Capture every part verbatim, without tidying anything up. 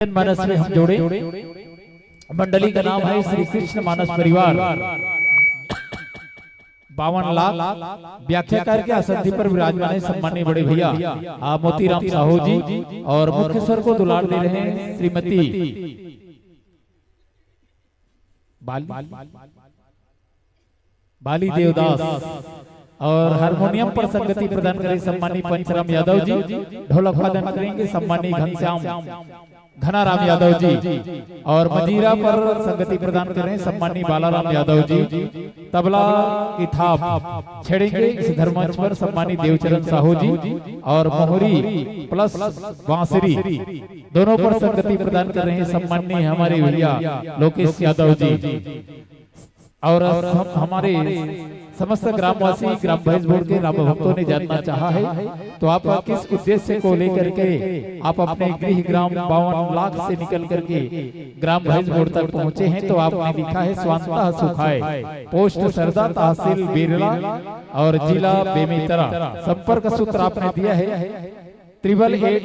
मानस में हम जोड़े। मंडली का नाम है श्री कृष्ण मानस परिवार। बावन लाख व्याख्या करके आसंदी पर विराजमान है सम्माननीय बड़े भैया, आ, मोतीराम साहू जी, और मुख्य स्वर को दुलार दे रहे हैं श्रीमती बाली, बाली देवदास, और हारमोनियम पर संगति प्रदान करें सम्माननीय पंचराम यादव जी, ढोलक वादन करेंगे सम्माननीय घनश्याम घनाराम यादव जी, और मजीरा पर संगति प्रदान कर रहे हैं सम्माननीय बालाराम यादव जी। तबला की थाप छेड़ेंगे इस धर्ममंच पर सम्माननीय देवचरण साहू जी, और मोहरी प्लस बांसुरी दोनों पर संगति प्रदान कर रहे हैं सम्माननीय हमारे भैया लोकेश यादव जी। और हम, हमारे समस्त ग्रामवासी, ग्राम भैंसबोड़ के राम भक्तों ने जानना चाहा है, तो आप किस उद्देश्य को लेकर के आप अपने गृह ग्राम बावन लाख से निकल करके ग्राम भैंसबोड़ तक पहुंचे हैं? तो आपने लिखा है स्वांतः सुखाय, पोस्ट सरदा, तहसील बिरला और जिला बेमेतरा। संपर्क सूत्र आपने दिया है triple eight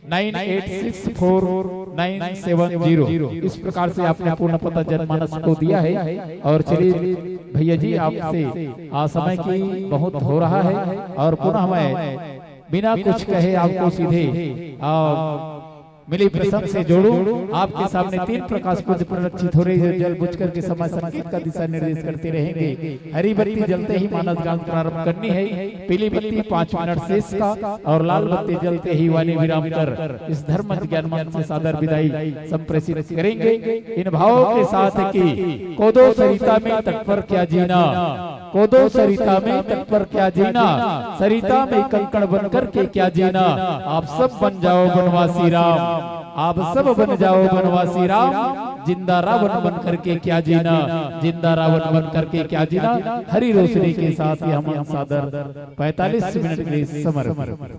nine eight six four nine seven zero. इस प्रकार से आपने पूर्ण पता जनमानस को दिया है। और चलिए भैया जी, आपसे, आ, समय की बहुत हो रहा है और पुनः मैं बिना कुछ कहे आपको सीधे, आ, मिली प्रसंग से जोड़ूं। आपके सामने तीन प्रकाश पुंज प्रदक्षित हो रही है, जल बुझ करके समय संकेत का दिशा निर्देश करते रहेंगे। हरी बत्ती जलते ही मानस गान प्रारंभ करनी है। पीली बत्ती पाँच मिनट शेष का और लाल बत्ती जलते ही वाणी विराम कर इस धर्म ज्ञान मंच से सादर विदाई संप्रेषित करेंगे। इन भावों के साथ कि कोदो सरिता में तट पर क्या जीना, कोदो सरिता में तट पर क्या जीना, सरिता में कंकड़ बन करके क्या जीना। आप सब बन जाओ बनवासी राम, आप सब बन जाओ बनवासी राम। जिंदा रावण बन करके क्या जीना, जिंदा रावण बन करके क्या जीना। हरी रोशनी के साथ ये हम सादर पैंतालीस मिनट के लिए समर्पित।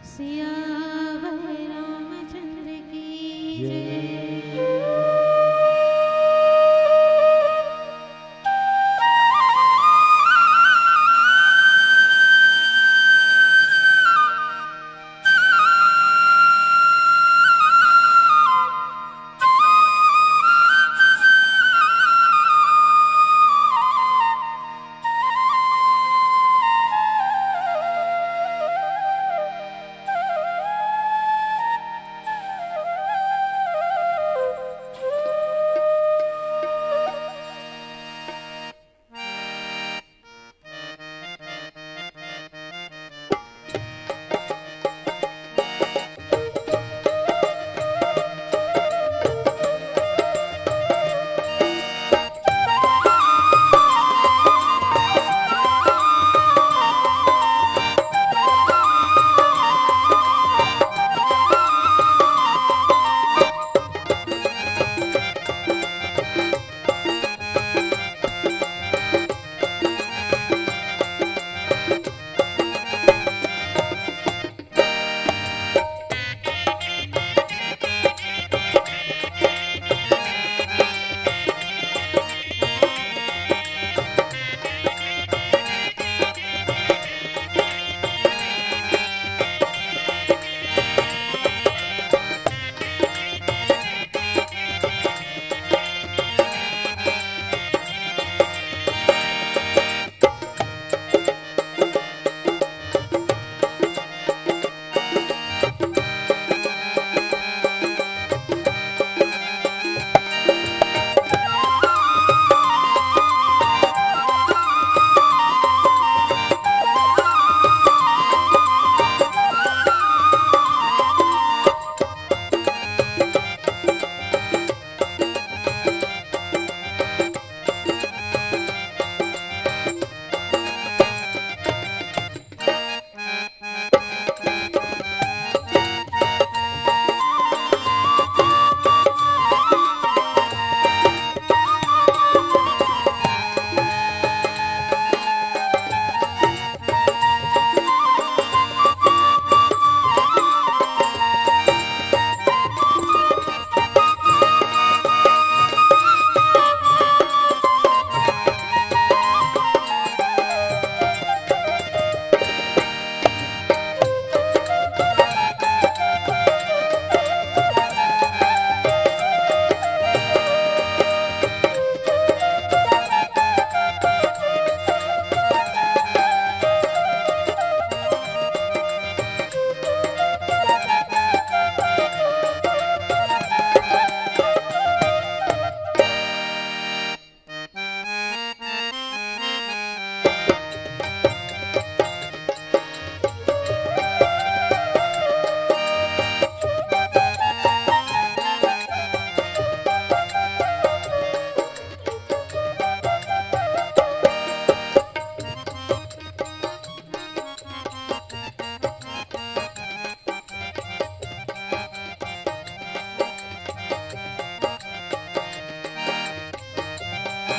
सियावर रामचंद्र की जय।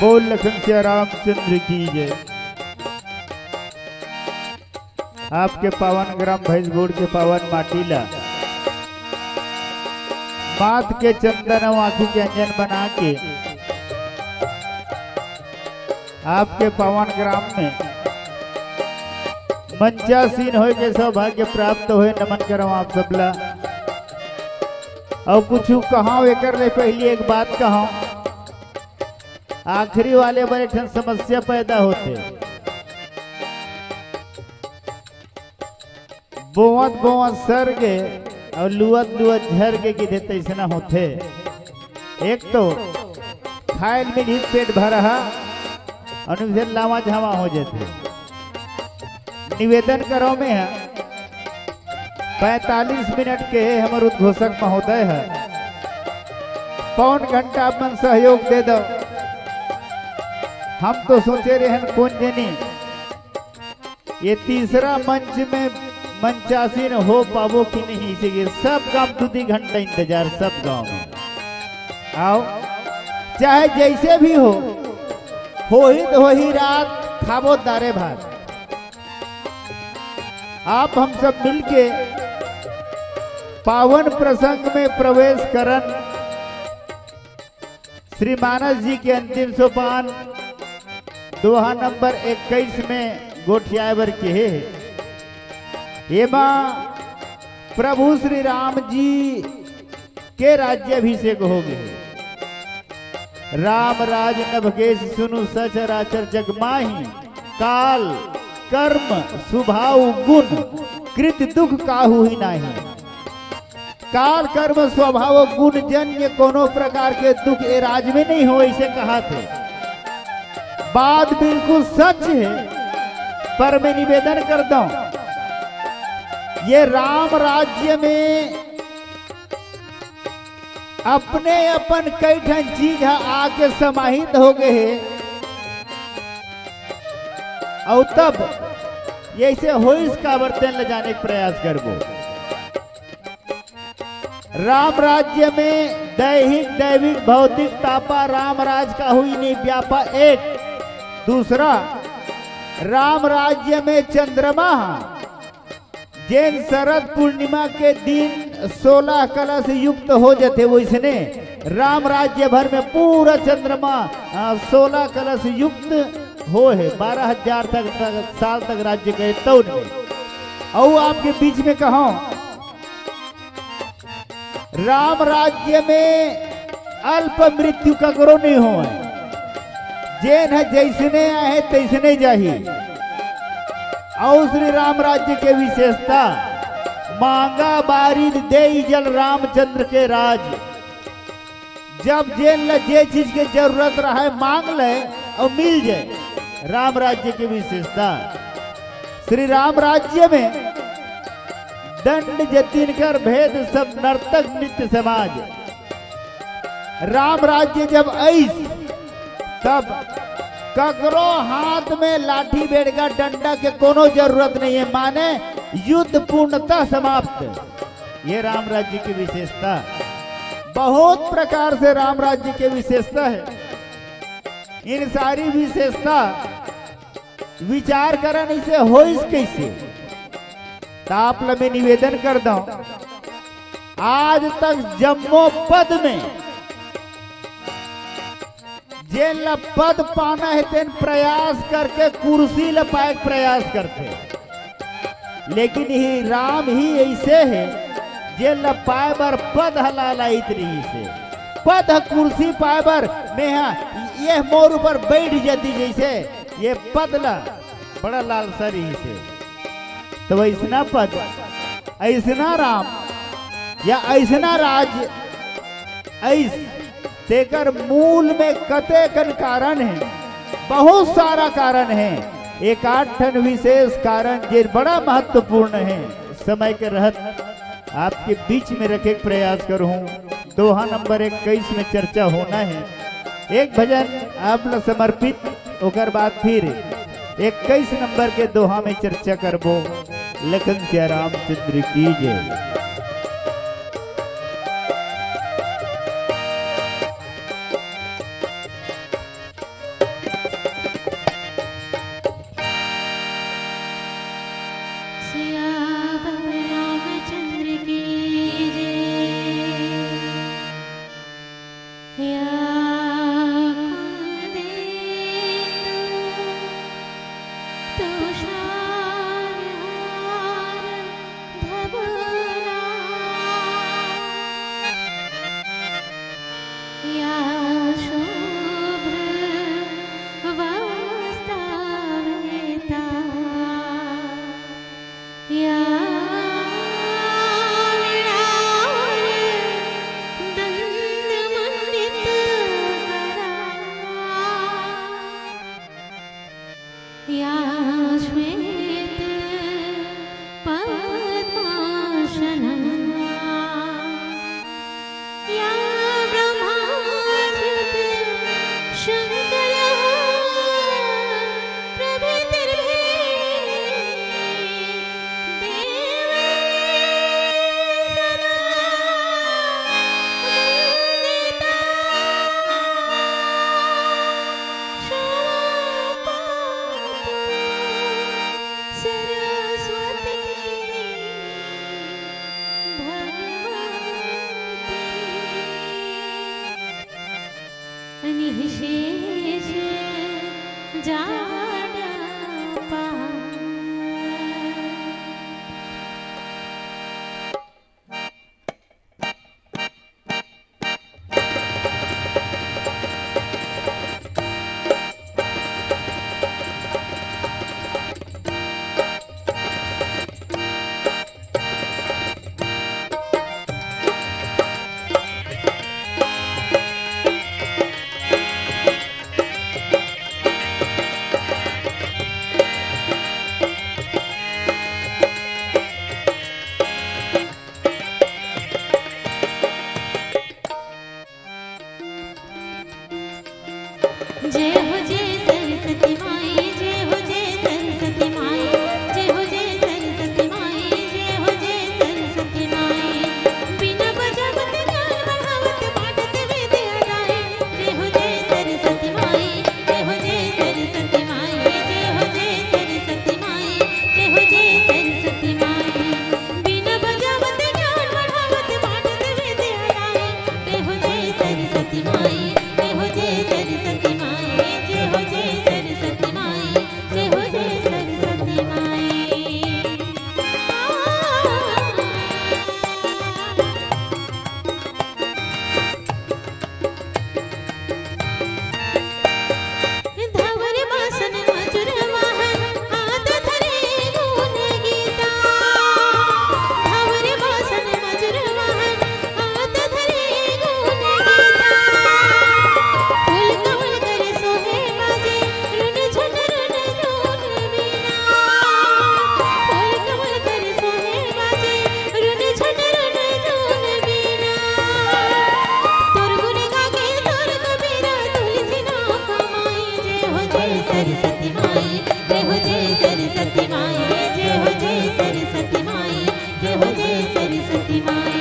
बोल लखन सिया रामचंद्र की जय। आपके पावन ग्राम भैंसगोड़ के पावन माटी ला माथ के चंदन अउ आँखी के अंजन बना के आपके पावन ग्राम में मंचासीन होय के सौभाग्य प्राप्त होय। नमन करव आप सबला। अउ कुछ कहव, एकर ले पहिली एक बात कहव, आखिरी वाले बर एक ठन समस्या पैदा होथे। बोवत बोवत सर गे अउ लुवत लुवत झर गे, किधे तइसना होथे। एक तो खायल मिलही पेट भरहा, अउ फिर लावा झावा हो जाथे। निवेदन करव में ह, पैंतालीस मिनट के हे हमर उद्घोषक महोदय ह, पौन घंटा अपन सहयोग दे दव। हम तो सोचे रहन कोन जनी ये तीसरा मंच में मंचासीन हो पाबो कि नहीं, इसीलिए सब गांव दू दी घंटा इंतजार, सब गांव में। अउ चाहे जइसे भी हो, होही त होही रात, खाबो दारे भात। आप हम सब मिलके पावन प्रसंग में प्रवेश करन। श्री मानस जी के अंतिम सोपान दोहा नंबर इक्कीस में गोठियाए बर केहे हे। एमा प्रभु श्री राम जी के राज्याभिषेक हो गे हे। राम राज नभ केस सुनु सचराचर जग माही, काल कर्म स्वभाव गुण कृत दुख काहू ही नाही। काल कर्म स्वभाव गुण जन्य कोनो प्रकार के दुख ए राज में नहीं हो, अइसे कहत हे। बात बिल्कुल सच हे, पर मैं निवेदन करत हूं, ये राम राज्य में अपने अपन कई ठन चीज ह आके समाहित हो गे हे, अउ तब अइसे होइस काबर, तेन ल जाने के प्रयास करबो। राम राज्य में दैहिक, दैविक, भौतिक तापा राम राज का हुई नहीं व्यापा एक। दूसरा, राम राज्य में चंद्रमा, जेन शरद पूर्णिमा के दिन सोलह कलश युक्त हो जथे, वइसने राम राज्य भर में पूरा चंद्रमा, आ, सोलह कलश युक्त हो हे, बारह हजार तक, तक, साल तक राज्य करे तौन में। अउ आपके बीच में कहूं, राम राज्य में अल्प मृत्यु ककरो नहीं होय, जेन ह जइसने आहे तइसने जाही। अउ श्री राम राज्य के विशेषता, मांगा बारिद देई जल रामचंद्र के राज। जब जेन ल जे चीज के जरूरत रहे, मांग ले अउ मिल जाए। राम राज्य के विशेषता, श्री राम राज्य में दंड जतिन कर भेद सब नर्तक नृत्य समाज। राम राज्य जब अइस, तब ककरो हाथ में लाठी बेड़गा डंडा के कोनो जरूरत नहीं है, माने युद्ध पूर्णतः समाप्त। ये राम राज्य की विशेषता, बहुत प्रकार से राम राज्य के विशेषता है। इन सारी विशेषता विचार करन, इसे होइस कइसे? त आप ल मैं निवेदन करत हूं, आज तक जम्मो पद में जेन ल पद पाना हे, तेन प्रयास करके कुर्सी ल पाए के प्रयास करथे, लेकिन ही राम ही अइसे हे, जेन ल पाए बर पद ह लालायित रिहिस हे। पद ह कुर्सी पाए बर, मैं ह ये मोर ऊपर बैठ जाती, जइसे ये पद ल बड़ा लालसा रिहिस हे। त वइसना पद, अइसना राम या अइसना राज अइस, तेकर मूल में कतेकन कारण हे, बहुत सारा कारण हे। एक आठ ठन विशेष कारण जे बड़ा महत्वपूर्ण हे, समय के रहत आपके बीच में रखे के प्रयास करहूं। दोहा नंबर इक्कीस में चर्चा होना हे। एक भजन आप ल समर्पित, ओकर बाद फिर इक्कीस नंबर के दोहा में चर्चा करबो। लखन सिया रामचंद्र की जय। विशेष जान पा। जय हो जय सरस्वती माई, जय हो जय सरस्वती माई, जय हो जय सरस्वती माई, जय हो जय सरस्वती माई। बीना बजावत ज्ञान बढ़ावत बाटत विद्या दाई। जय हो जय सरस्वती माई, जय हो जय सरस्वती माई, जय हो जय सरस्वती माई, जय हो जय सरस्वती माई। बीना बजावत ज्ञान बढ़ावत बाटत विद्या दाई। जय हो जय सरस्वती माई, जय हो जय सरस्वती माई, जय हो जय सरस्वती माई, जय हो जय सरस्वती माई। धवर बासन मजुर वाहन हाथ धरे गुण गीता। धवर बासन मजुर वाहन हाथ धरे गुण गीता। फूल कमल कर सोहे बाजे रुन झुन रुन झुन बीना। फूल कमल कर सोहे बाजे रुन झुन रुन झुन बीना। तोर गुण गाके तोर कबीरा तुलसी नाम कमाई। जय हो जय सरस्वती माई, जय हो जय सरस्वती माई, जय हो जय सरस्वती माई, जय हो जय सरस्वती माई।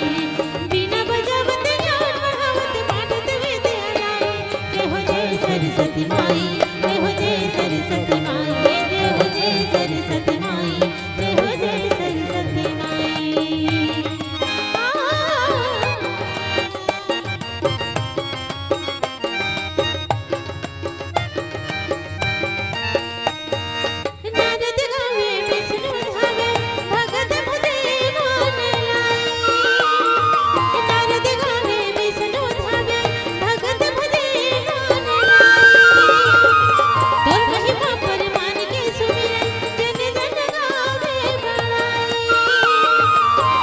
बीना बजावत ज्ञान बढ़ावत बाटत विद्या दाई। जय हो जय सरस्वती माई, जय हो जय सरस्वती माई, जय हो जय सरस्वती माई, जय हो जय सरस्वती माई। नारद गावे विष्णु धावे भगत भजे मन लाई। नारद गावे विष्णु धावे भगत भजे मन लाई। तोर महिमा परमान के सुमिरन जन जन गावे बड़ाई।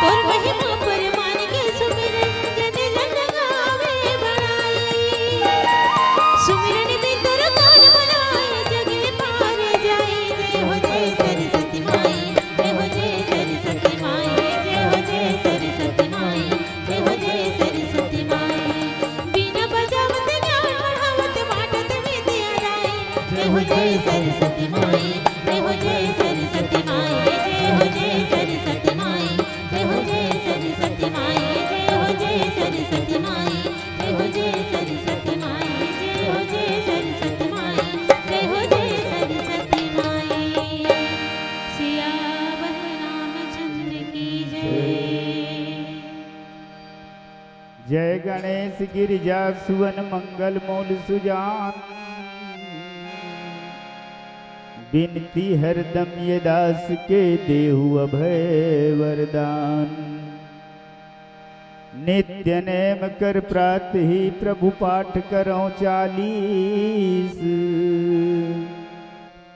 तोर महिमा परमान के सुमिरन जन जन गावे बड़ाई। सुमिरन में तोर कौन भलाई जग ले पार जाई। जय हो जय सरस्वती माई, जय हो जय सरस्वती माई, जय हो जय सरस्वती माई, जय हो जय सरस्वती माई। बीना बजावत ज्ञान बढ़ावत बाटत विद्या दाई। जय हो जय सरस्वती माई, जय हो जय सरस्वती माई, जय हो जय सरस्वती माई, जय हो जय सरस्वती माई, जय हो जय सरस्वती माई, जय हो जय सरस्वती माई, जय हो जय सरस्वती माई, जय हो जय सरस्वती माई। सियावर रामचंद्र की जय। जय गणेश गिरिजा सुवन मंगल मूल सुजान। बिनती हरदम ये दास के देहु अभय वरदान। नित्य नेम कर प्रात ही प्रभु पाठ करौं चालीस।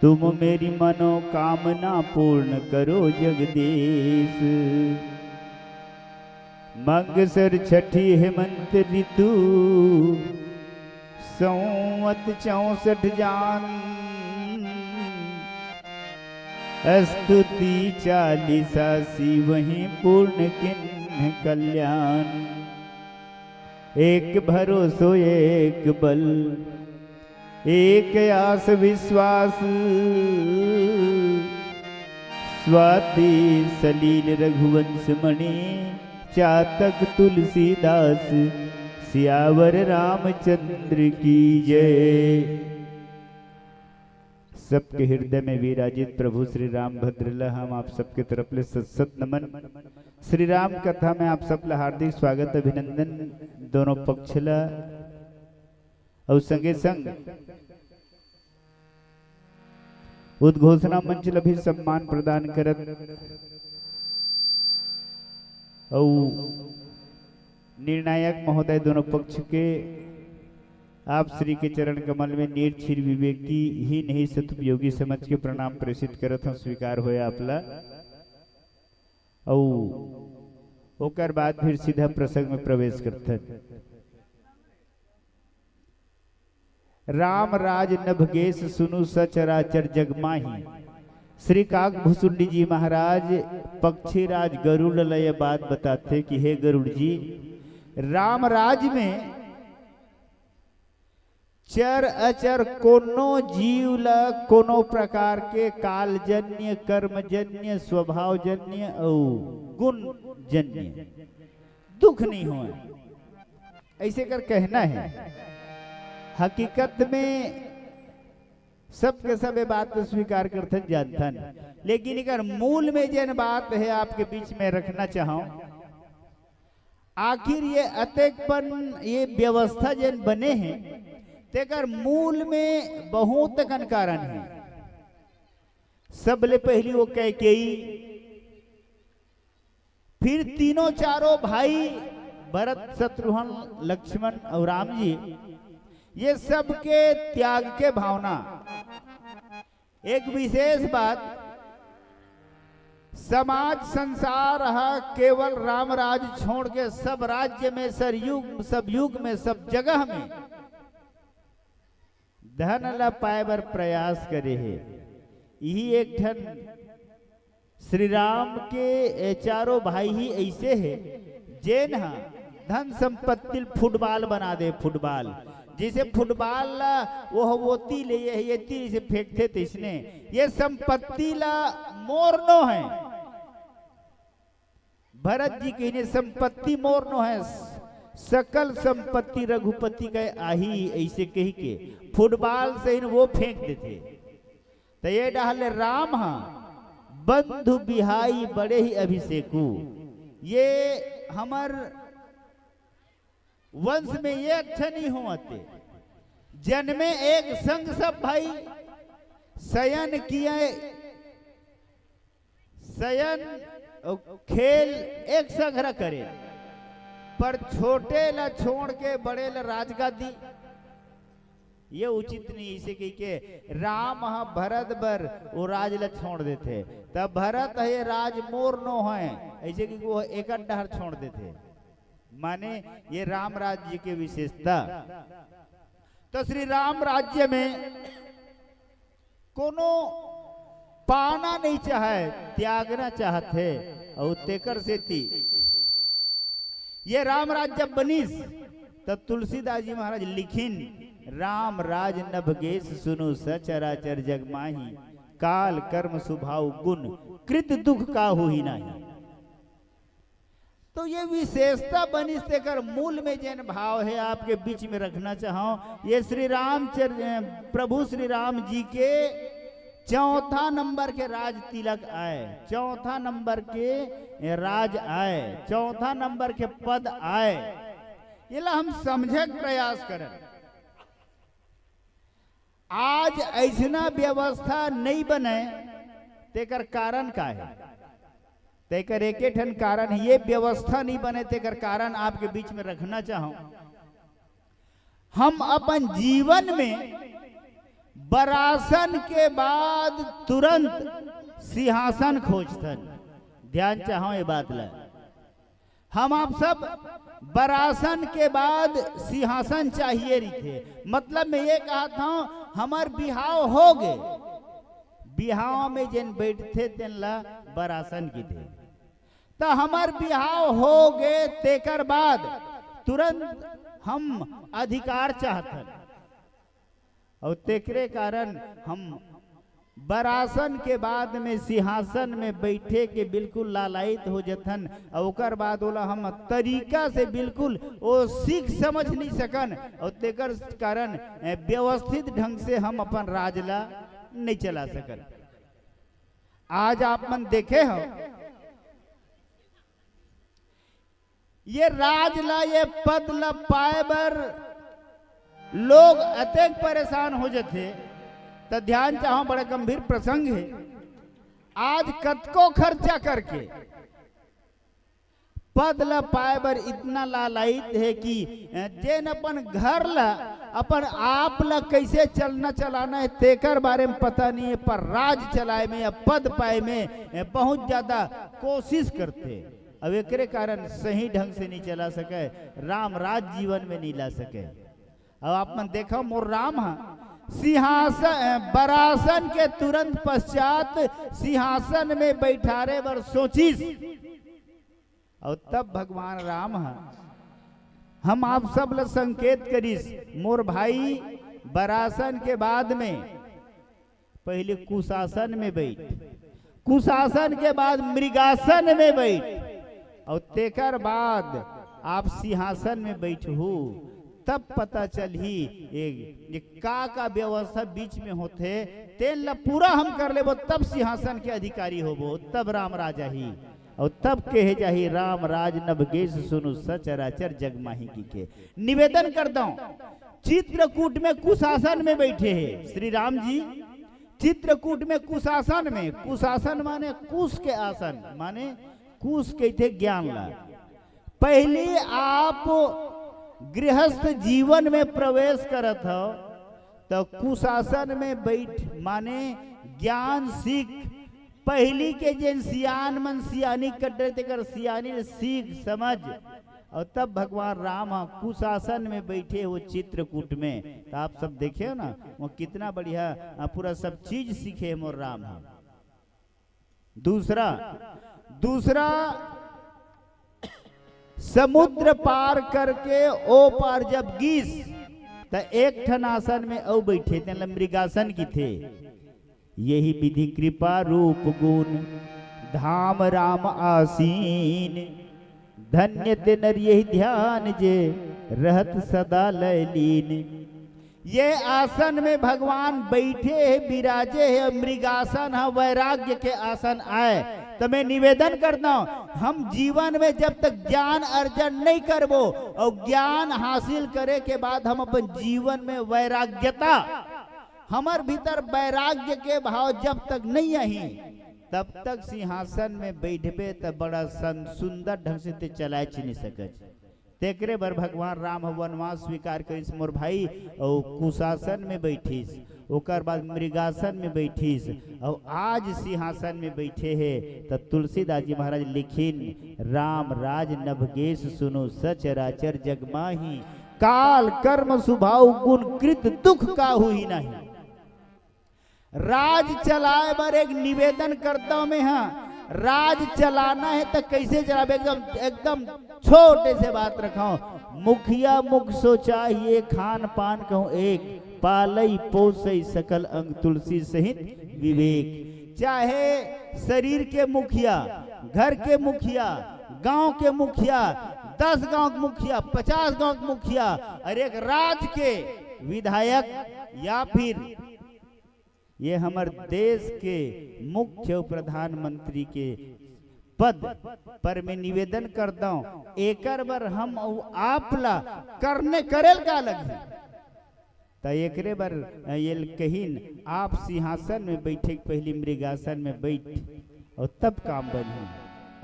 तुम मेरी मनोकामना पूर्ण करो जगदीश। मंगसर छठी हेमंत ऋतु, संवत चौसठ जान। स्तुति चालीसा शिवहि पूर्ण किन्ह कल्याण। एक भरोसो एक बल, एक आस विश्वास। स्वाति सलील रघुवंश मणि, चातक तुलसीदास। सियावर रामचंद्र की जय। सबके हृदय में विराजित प्रभु श्री रामभद्र ला हम आप सबके तरफ ले सत सत नमन। श्री राम कथा में आप सब ला हार्दिक स्वागत, अभिनंदन। दोनों पक्ष ला अउ संगे संग उद्घोषणा मंच ल भी सम्मान प्रदान करत अउ निर्णायक महोदय दोनों पक्ष के आप श्री के चरण कमल में नीर छीर विवेकी ही नहीं सदुपयोगी समझ के प्रणाम प्रेषित करत हूँ, स्वीकार होय आप ला। अउ ओकर बाद फिर सीधा प्रसंग में प्रवेश करथन। राम राज नभगेश सुनु सचराचर जग माही। श्री काकभुसुंडी जी महाराज पक्षी राज गरुड़ ल ये बात बताथे कि हे गरुड़ जी, राम राज में चर अचर कोनो जीव ल कोनो प्रकार के कालजन्य, कर्मजन्य, स्वभावजन्य अउ गुणजन्य दुख नहीं होय, ऐसे कर कहना है। हकीकत में सबके सब ये बात तो स्वीकार करथन, जानथन, लेकिन एकर मूल में जेन बात है आपके बीच में रखना चाहूं, आखिर ये अतेकपन, ये व्यवस्था जेन बने हे, तेकर मूल में बहुत कन कारण हे। सबले पहली वो कैकेयी, फिर तीनों चारों भाई भरत, शत्रुघ्न, लक्ष्मण अउ राम जी, ये सबके त्याग के भावना। एक विशेष बात, समाज संसार ह केवल राम राज छोड़ के सब राज्य में, सरयुग, सब युग में, सब जगह में धन ल पाए बर प्रयास करे हे। यही एक ठन श्री राम के, ए, चारों भाई ही ऐसे हे, जेन ह धन संपत्ति ल फुटबॉल बना दे, फुटबॉल। जैसे फुटबॉल ला वो, वो ती ले, ये, ये ती से फेंकथे, तैसने ये संपत्ति ला मोर नो है। भरत जी कहिने, "संपत्ति मोर नो है, सकल संपत्ति रघुपति के आही," ऐसे कही के फुटबॉल से ही वो फेंक देथे। त ये डहर ले राम ह बंधु बिहाई बड़े ही अभिषेकु। ये हमर वंश में ये अच्छा नहीं होवत हे। जन्मे एक संग सब भाई, शयन किए, शयन अउ खेल एक संघरा करे, पर छोटे ला छोड़ के बड़े ला राजगादी, ये उचित नहीं। इसे कही के राम ह भरत बर वो राज ला छोड़ देथे, तब भरत ह ये राज मोर नो है, ऐसे कि वो एक डहर छोड़ देथे। माने ये राम राज्य के विशेषता। तो श्री राम राज्य में कोनो पाना नहीं चाहे, त्यागना चाहत हे। अउ तेकर सेती ये राम राज जब बनिस, तब तुलसीदास जी महाराज लिखिन, "राम राज नभ गेस सुनु सचराचर जग माही, काल कर्म सुभाव गुण कृत दुख काहू ही नाही।" तो ये विशेषता बनिस, तेकर मूल में जेन भाव हे, आपके बीच में रखना चाहूं। ये श्री रामचर-, प्रभु श्री राम जी के चौथा नंबर के राज तिलक आय, चौथा नंबर के राज आय, चौथा नंबर के पद आय। ये ला हम समझे के प्रयास करन। आज ऐसना व्यवस्था नहीं बने, तेकर कारण का है? तेकर एके ठन कारण है, ये व्यवस्था नहीं बने, तेकर कारण आपके बीच में रखना चाहूं। हम अपन जीवन में बरासन के बाद तुरंत सिंहासन खोजथन। ध्यान चाहूं ये बात ला। हम आप सब बरासन के बाद सिंहासन चाहिए रहिथे। मतलब मैं ये कहत हूं, हमर बिहाव हो गे, बिहाव में जेन बैठथे तेन ला बरासन किथे। त हमर बिहाव हो गे, तेकर बाद तुरंत हम अधिकार चाहथन। अउ तेकरे कारण हम बरासन के बाद में सिंहासन में बैठे के बिल्कुल लालायित हो जथन, अउ ओकर बाद ओला हम तरीका से बिल्कुल ओ सीख समझ नहीं सकन, अउ तेकर कारण, ए, व्यवस्थित ढंग से हम अपन राज ला नहीं चला सकन। आज आप मन देखे हो, ये राज ला, ये पद ला पाए बर लोग अतेक परेशान हो जथे, त ध्यान चाहो, बड़ा गंभीर प्रसंग हे। आज कतको खर्चा करके पद ल पाए बर इतना लालायित हे कि जेन अपन घर ल, अपन आप ल कइसे चलना चलाना हे, तेकर बारे म पता नइ हे, पर राज चलाए में या पद पाए में बहुत ज्यादा कोशिश करथे। अब एकरे कारण सही ढंग से नइ चला सके, राम राज जीवन में नइ ला सके। अब आप मन देखव, मोर राम ह सिंहासन, बरासन के तुरंत पश्चात सिंहासन में बैठारे बर सोचिस। अउ तब भगवान राम ह हम आप सब ल संकेत करिस, मोर भाई, बरासन के बाद में पहले कुशासन में बैठ, कुशासन के बाद मृगासन में बैठ, अउ तेकर बाद आप सिंहासन में बैठहू, तब पता चलही ये, ये का का व्यवस्था बीच में होथे, तेन ला पूरा हम कर लेबो, तब सिंहासन के अधिकारी होबो, तब राम राज आही। अउ तब कहे जाही, "राम राज नभ गेस सुनु सचराचर जग माही" की के निवेदन करत हूं। चित्रकूट में कुशासन में बैठे हे श्री राम जी। चित्रकूट में कुशासन में, कुशासन माने कुश के आसन, माने कुश कहिथे ज्ञान ला। पहली आप गृहस्थ जीवन में प्रवेश करत हव, त कुशासन में बैठ माने ज्ञान सीख। पहली के जेन सियान मन सियानी कटे, तेकर सियानी सीख समझ। अउ तब भगवान राम ह कुशासन में बैठे हो चित्रकूट में, त आप सब देखे हो ना, वो कितना बढ़िया, अ, पूरा सब चीज सीखे मोर राम ह। दूसरा, दूसरा समुद्र पार करके ओ पार जब गीस, त एक ठन आसन में अउ बैठे, तेन ल मृगासन किथे। यही विधि कृपा रूप गुण धाम राम आसीन। धन्य ते नर यही ध्यान जे रहत सदा लय लीन। ये आसन में भगवान बैठे हे, विराजे हे, मृगासन ह वैराग्य के आसन आय। त मैं निवेदन करता हूं, हम जीवन में जब तक ज्ञान अर्जन नहीं करबो अउ ज्ञान हासिल करे के बाद हम अपन जीवन में वैराग्यता, हमर भीतर वैराग्य के भाव जब तक नहीं आही, तब तक सिंहासन में बैठबे त बड़ा सन-, सुंदर ढंग से ते चलाए च नहीं सकच। तेकरे बर भगवान राम ह वनवास स्वीकार करिस मोर भाई, अउ कुशासन में बैठिस, ओकर बाद मृगासन में बैठिस, अउ आज सिंहासन में बैठे हे। त तुलसीदास जी महाराज लिखिन, "राम राज नभ गेस सुनु सचराचर जग माही, काल कर्म सुभाव गुण कृत दुख काहू ही नाही।" राज चलाए बर एक निवेदन करता हूं मैं, हां, राज चलाना हे त कइसे चलाबे? एकदम, एकदम छोटे से बात रखा हूं। मुखिया मुख सोचा ये खान पान कहूं एक, पालई पोसई सकल अंग तुलसी सहित विवेक। चाहे शरीर के मुखिया, घर के मुखिया, गांव के मुखिया, दस गांव के मुखिया, पचास गांव के मुखिया, अउ एक राज के विधायक या फिर ये हमर देश के मुख्य प्रधानमंत्री के पद पर मैं निवेदन करता हूं, एकर बर हम अउ आप ला करने करेल का लगही? त एकरे बर ये कहिन, आप सिंहासन में बैठे के पहली मृगासन में बैठ अउ तब काम बनही।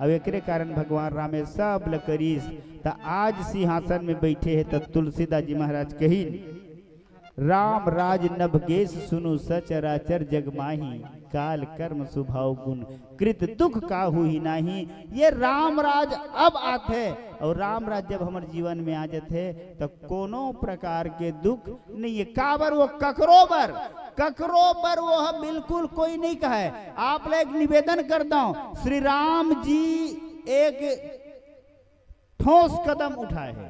अब एकरे कारण भगवान राम ये सब ल करिस, त आज सिंहासन में बैठे हे। त तुलसीदास जी महाराज कहिन, राम राज नभ गेस सुनु सचराचर जग माही, काल कर्म सुभाव गुण कृत दुख काहू ही नाही। ये राम राज अब आथे, अउ राम राज जब हमर जीवन में आ जाथे, त कोनो प्रकार के दुख नहीं हे। काबर वो ककरो बर, ककरो बर वो ह बिल्कुल कोई नहीं कहे। आप ला एक निवेदन करता हूं, श्री राम जी एक ठोस कदम उठाए हे,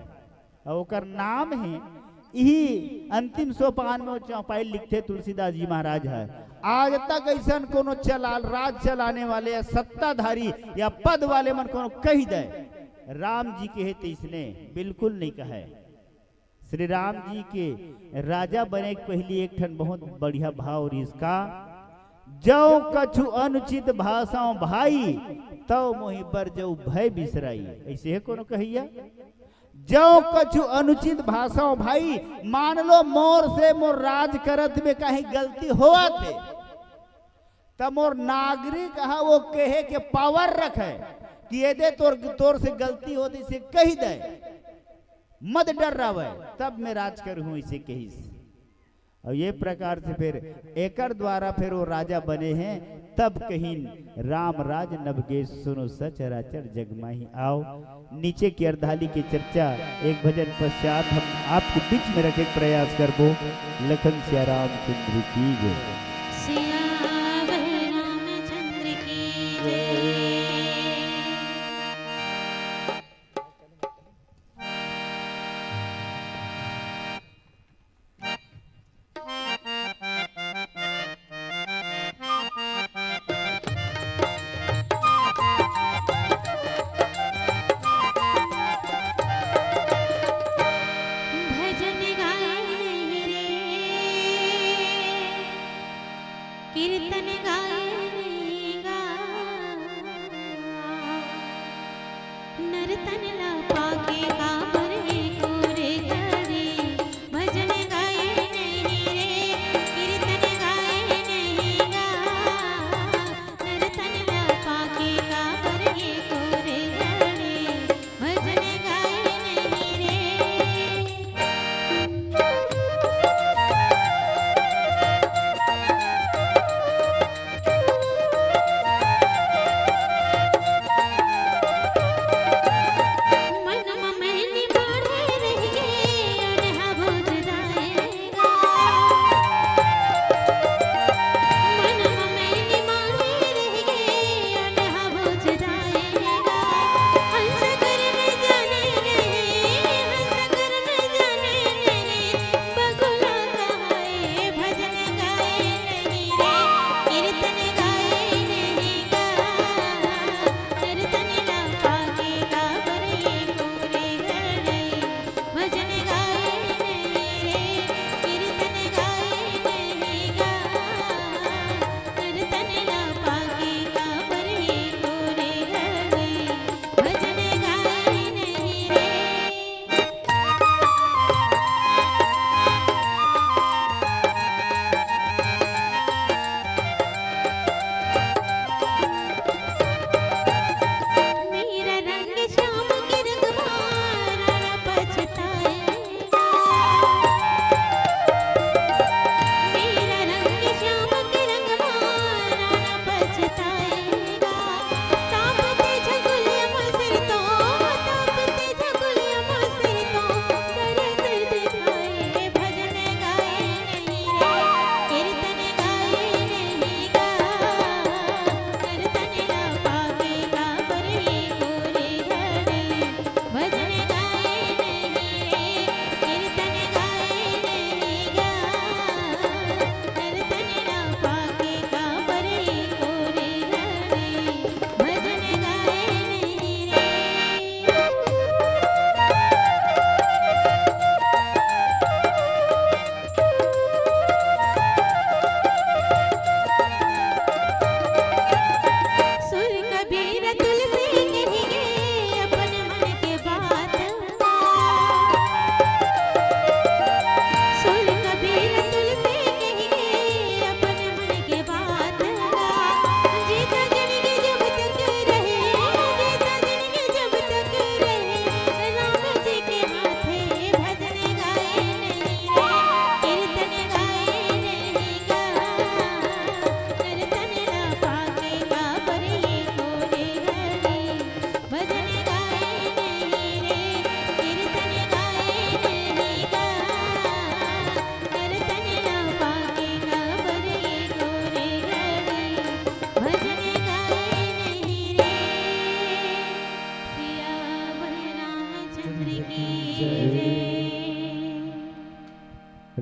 अउ ओकर नाम हे, इही अंतिम सोपान में वो चौपाई लिखथे तुलसीदास जी महाराज ह। आज तक अइसन कोनो चलाल, राज चलाने वाले या सत्ताधारी या पद वाले मन कोनो कहि दे, राम जी कहे तइसने बिल्कुल नहीं कहे। श्री राम जी के राजा बने के पहली एक ठन बहुत बढ़िया भाव रिहिस का, "जौ कछु अनुचित भाषाओं भाई, तौ मोहि बरजौ भय बिसराई।" अइसे हे कोनो कहिया? जौ कछु अनुचित भाषा हो भाई, मान लो मोर से मोर राज करत में कहीं गलती होवत हे, त मोर नागरिक ह वो कहे के पावर रखे कि ये दे तोर, तोर से गलती होत हे, इसे कही दे, मत डर्रावय, तब मैं राज करहूं, इसे कहिस। अउ ये प्रकार से फिर एकर द्वारा फिर वो राजा बने हैं, तब कहिन राम राज नभ गेस सुनो सचराचर जग माही। आओ नीचे की अर्धाली की चर्चा एक भजन पश्चात हम आपके बीच में रखे के प्रयास करबो। लखन सिया रामचंद्र की जय। सियावर रामचंद्र की जय। भजन गाए नहीं रे, कीर्तन गाए नहीं गा। नर तन ला पाके काबर हे कोरे घरे, भजन गाए नहीं रे, कीर्तन गाए नहीं गा। नर तन ला पाके काबर हे कोरे घरे, भजन गाए नहीं रे।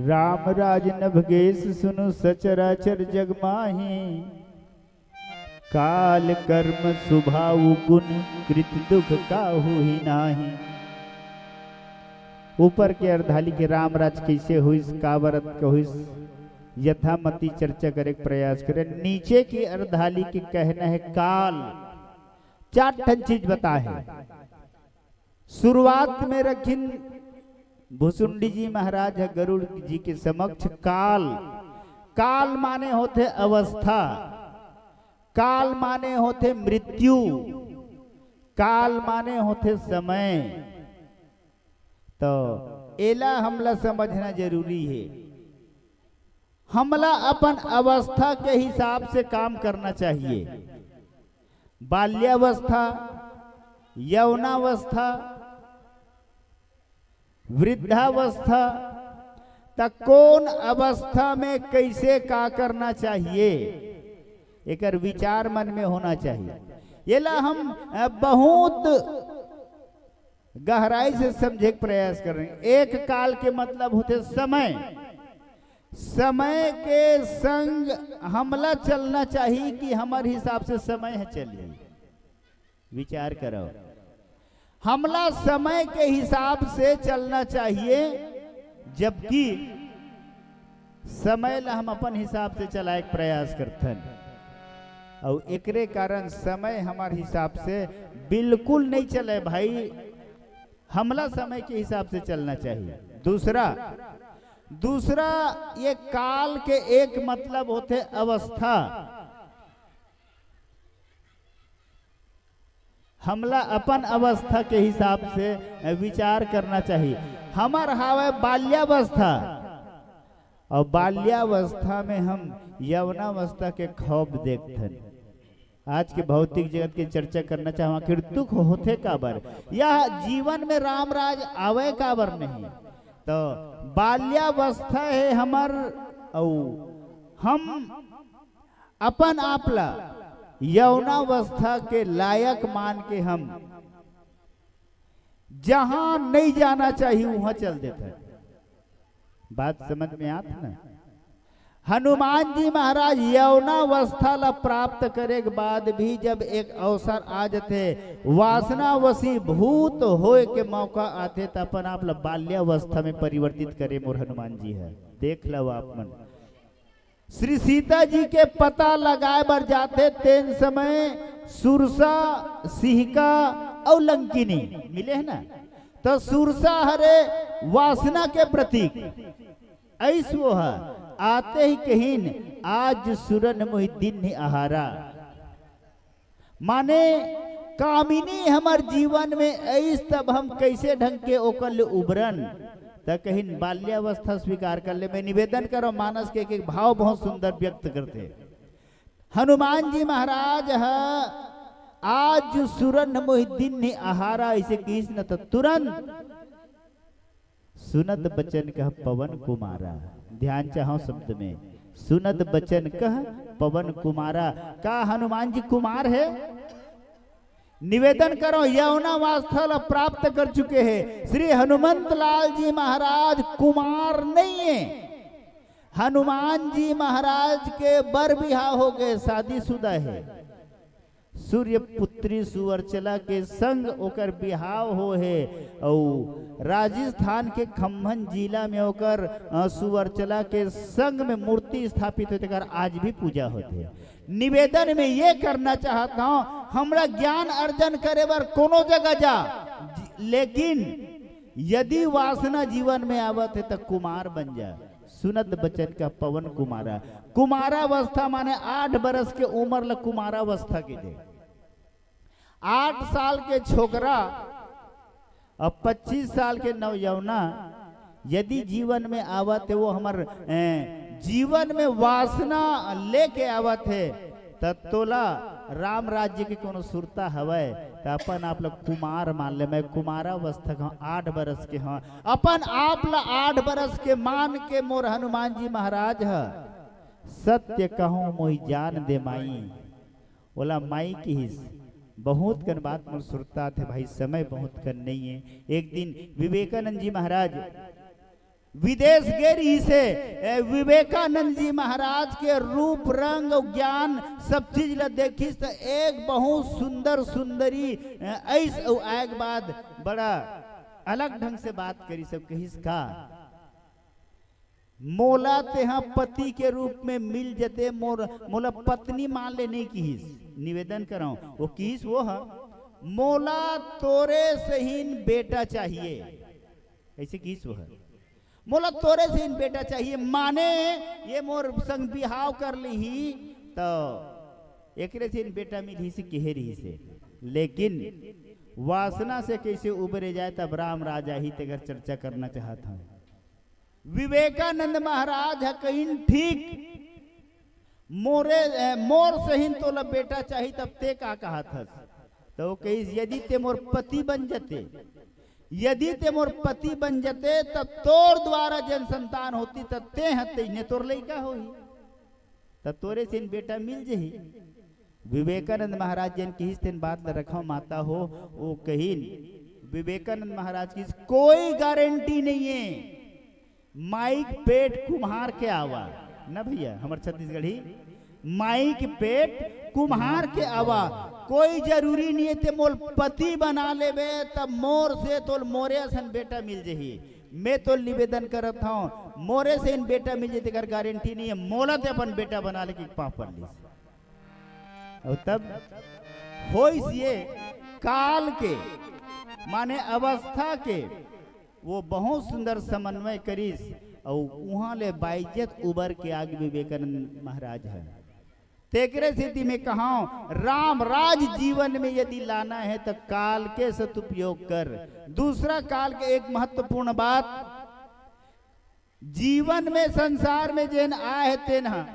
राम राज नभ गेस सुनु सचराचर जग माही। काल कर्म सुभाव गुण कृत दुख काहू ही नाही। ऊपर के अर्धाली के रामराज कैसे होइस, का बरत के होइस, यथामति चर्चा करे के प्रयास करे। नीचे के अर्धाली के कहना है काल, चार ठन चीज बताए है। शुरुआत में रखिन भुसुंडी जी महाराज ह गरुड़ जी के समक्ष काल। काल माने होथे अवस्था, काल माने होथे मृत्यु, काल माने होथे समय। तो एला हमला समझना जरूरी हे। हमला अपन अवस्था के हिसाब से काम करना चाहिए। बाल्यावस्था, यौनावस्था, वृद्धावस्था, त कौन अवस्था में कैसे का करना चाहिए, एकर विचार मन में होना चाहिए। एला हम अ, बहुत गहराई से समझे के प्रयास कर रहे हैं। एक काल के मतलब होथे समय। समय के संग हमला चलना चाहिए कि हमर हिसाब से समय ह चलही। विचार करो, हमला समय के हिसाब से चलना चाहिए, जबकि समय ला हम अपन हिसाब से चलाए के प्रयास करथन, अउ एकरे कारण समय हमर हिसाब से बिल्कुल नहीं चले भाई। हमला समय के हिसाब से चलना चाहिए। दूसरा, दूसरा, ये काल के एक मतलब होथे अवस्था। हमला अपन अवस्था के हिसाब से विचार करना चाहिए। हमर हावय बाल्यावस्था, और बाल्यावस्था में हम यौनावस्था के खौफ देखथन। आज के भौतिक जगत के चर्चा करना चाहूँ, आखिर दुख होथे काबर, यह जीवन में राम राज आवे काबर नहीं। तो बाल्यावस्था है हमर, अउ हम अपन आप ला यौनावस्था के लायक मान के हम जहां नहीं जाना चाहिए, वहां चल देते हैं। बात समझ में आत ना? हनुमान जी महाराज यौनावस्था ला प्राप्त करे के बाद भी जब एक अवसर आ जाते, वासना वशीभूत होए के मौका आते, त अपन आप ला बाल्यावस्था में परिवर्तित करे मोर हनुमान जी है। देख लो आप मन, श्री सीता जी के पता लगाए बर जाथे, तेन समय सुरसा, सिहका अउ लंकिनी मिले है ना। तो सुरसा हरे वासना के प्रतीक। ऐस वो ह आते ही कहिन, आज सुरन मोहि दिन ही आहारा। माने कामिनी हमर जीवन में ऐस, तब हम कैसे ढंग के ओकर ले उबरन? त कहिन बाल्यावस्था स्वीकार कर ले। मैं निवेदन करो, मानस के एक एक भाव बहुत सुंदर व्यक्त करते। हनुमान जी महाराज ह आज सुरन मोहि दिन ही आहारा ऐसे किस न, त तुरंत सुनत बचन कह पवन कुमारा। ध्यान चाहो शब्द में, सुनत बचन कह पवन कुमारा। का हनुमान जी कुमार है? निवेदन करो, यौनावस्था ला प्राप्त कर चुके हैं। श्री हनुमंत लाल जी महाराज कुमार नहीं है। हनुमान जी महाराज के बर बिहाव हो गए, शादीशुदा है। सूर्य पुत्री सुवर्चला के संग ओकर बिहाव हो हे, अउ राजस्थान के खम्भन जिला में ओकर, अ, सुवर्चला के संग में मूर्ति स्थापित होथे, तेकर आज भी पूजा होथे। निवेदन में ये करना चाहत हूँ, हमरा ज्ञान अर्जन करे बर कोनो जगह जा, लेकिन यदि वासना जीवन में आवत है, त कुमार बन जा। सुनत बचन कह पवन कुमारा। कुमारावस्था माने आठ बरस के उम्र ल कुमारावस्था के दे। आठ साल के छोकरा और पच्चीस साल के नवयौना यदि जीवन में आवत है, वो हमर, ए, जीवन में वासना लेके आवत है, त तोला राम राज्य के कोनो सुरता हवय, त अपन आप ल कुमार मान ले। मैं कुमारावस्था के हूँ, आठ बरस के हूँ। अपन आप ल आठ बरस के मान के मोर हनुमान जी महाराज ह, सत्य कहूँ मोहि जान दे माई। ओला माई किहिस, बहुत कन बात मोर सुरता थे भाई, समय बहुत कन नहीं है। एक दिन विवेकानंद जी महाराज विदेश गे रहिस हे, ए, विवेकानंद जी महाराज के रूप, रंग, ज्ञान, सब चीज ला देखिस, त एक बहुत सुंदर सुंदरी, ए, ऐस अउ आए के बाद बड़ा अलग ढंग से बात करिस, सब कहिस का, "मोला तेहा पति के रूप में मिल जते, मोर, मोला पत्नी मान ले," नहीं किहिस। निवेदन करंव, वो किहिस वो ह, मोला तोरे सहीन बेटा चाहिए, ऐसे किहिस वो ह। मोला तोरे सहीन बेटा चाहिए, माने ये मोर संग बिहाव कर लिही, त एकरे सहीन बेटा मिलही से किहे रिहिसे। लेकिन वासना से कैसे उबरे जाए, तब राम राज आही, तेकर चर्चा करना चाहत हूँ। विवेकानंद महाराज ह कहिन, "ठीक मोरे, ए, मोर सहीन तोला बेटा चाही, तब ते का कहत हस?" तो वो कहिस, "यदि ते मोर पति बन जते, यदि ते मोर पति बन जते, तब तोर द्वारा जेन संतान होती, तब ते ह, तेने तोर लइका होही, तब तोरे सहीन बेटा मिल जही।" विवेकानंद महाराज जेन किहिस तेन बात ल रखव माता हो, वो कहिन, विवेकानंद महाराज किहिस, "कोई गारंटी नहीं है, माई के पेट कुम्हार के आवा।" ना भैया, हमर छत्तीसगढ़ी, "माई के पेट कुम्हार के आवा।" कोई जरूरी नहीं है ते मोल पति बना लेबे, तब मोर से तोल मोरे असन बेटा मिल जही। मैं तोल निवेदन करत हूँ, मोरे सहीन बेटा मिल जही, तेकर गारंटी नहीं है, मोला ते अपन बेटा बना ले के पाँव पर लिस। और तब होइस ये काल के, माने अवस्था के, वो बहुत सुंदर समन्वय करिस। और उहाँ ले बाइज्जत उबर के आगे विवेकानंद महाराज ह। तेकरे सेती मैं कहांव, राम राज जीवन में यदि लाना है, तो काल के सदुपयोग कर। दूसरा काल के एक महत्वपूर्ण बात, जीवन में, संसार में जेन आए हे तेन ह,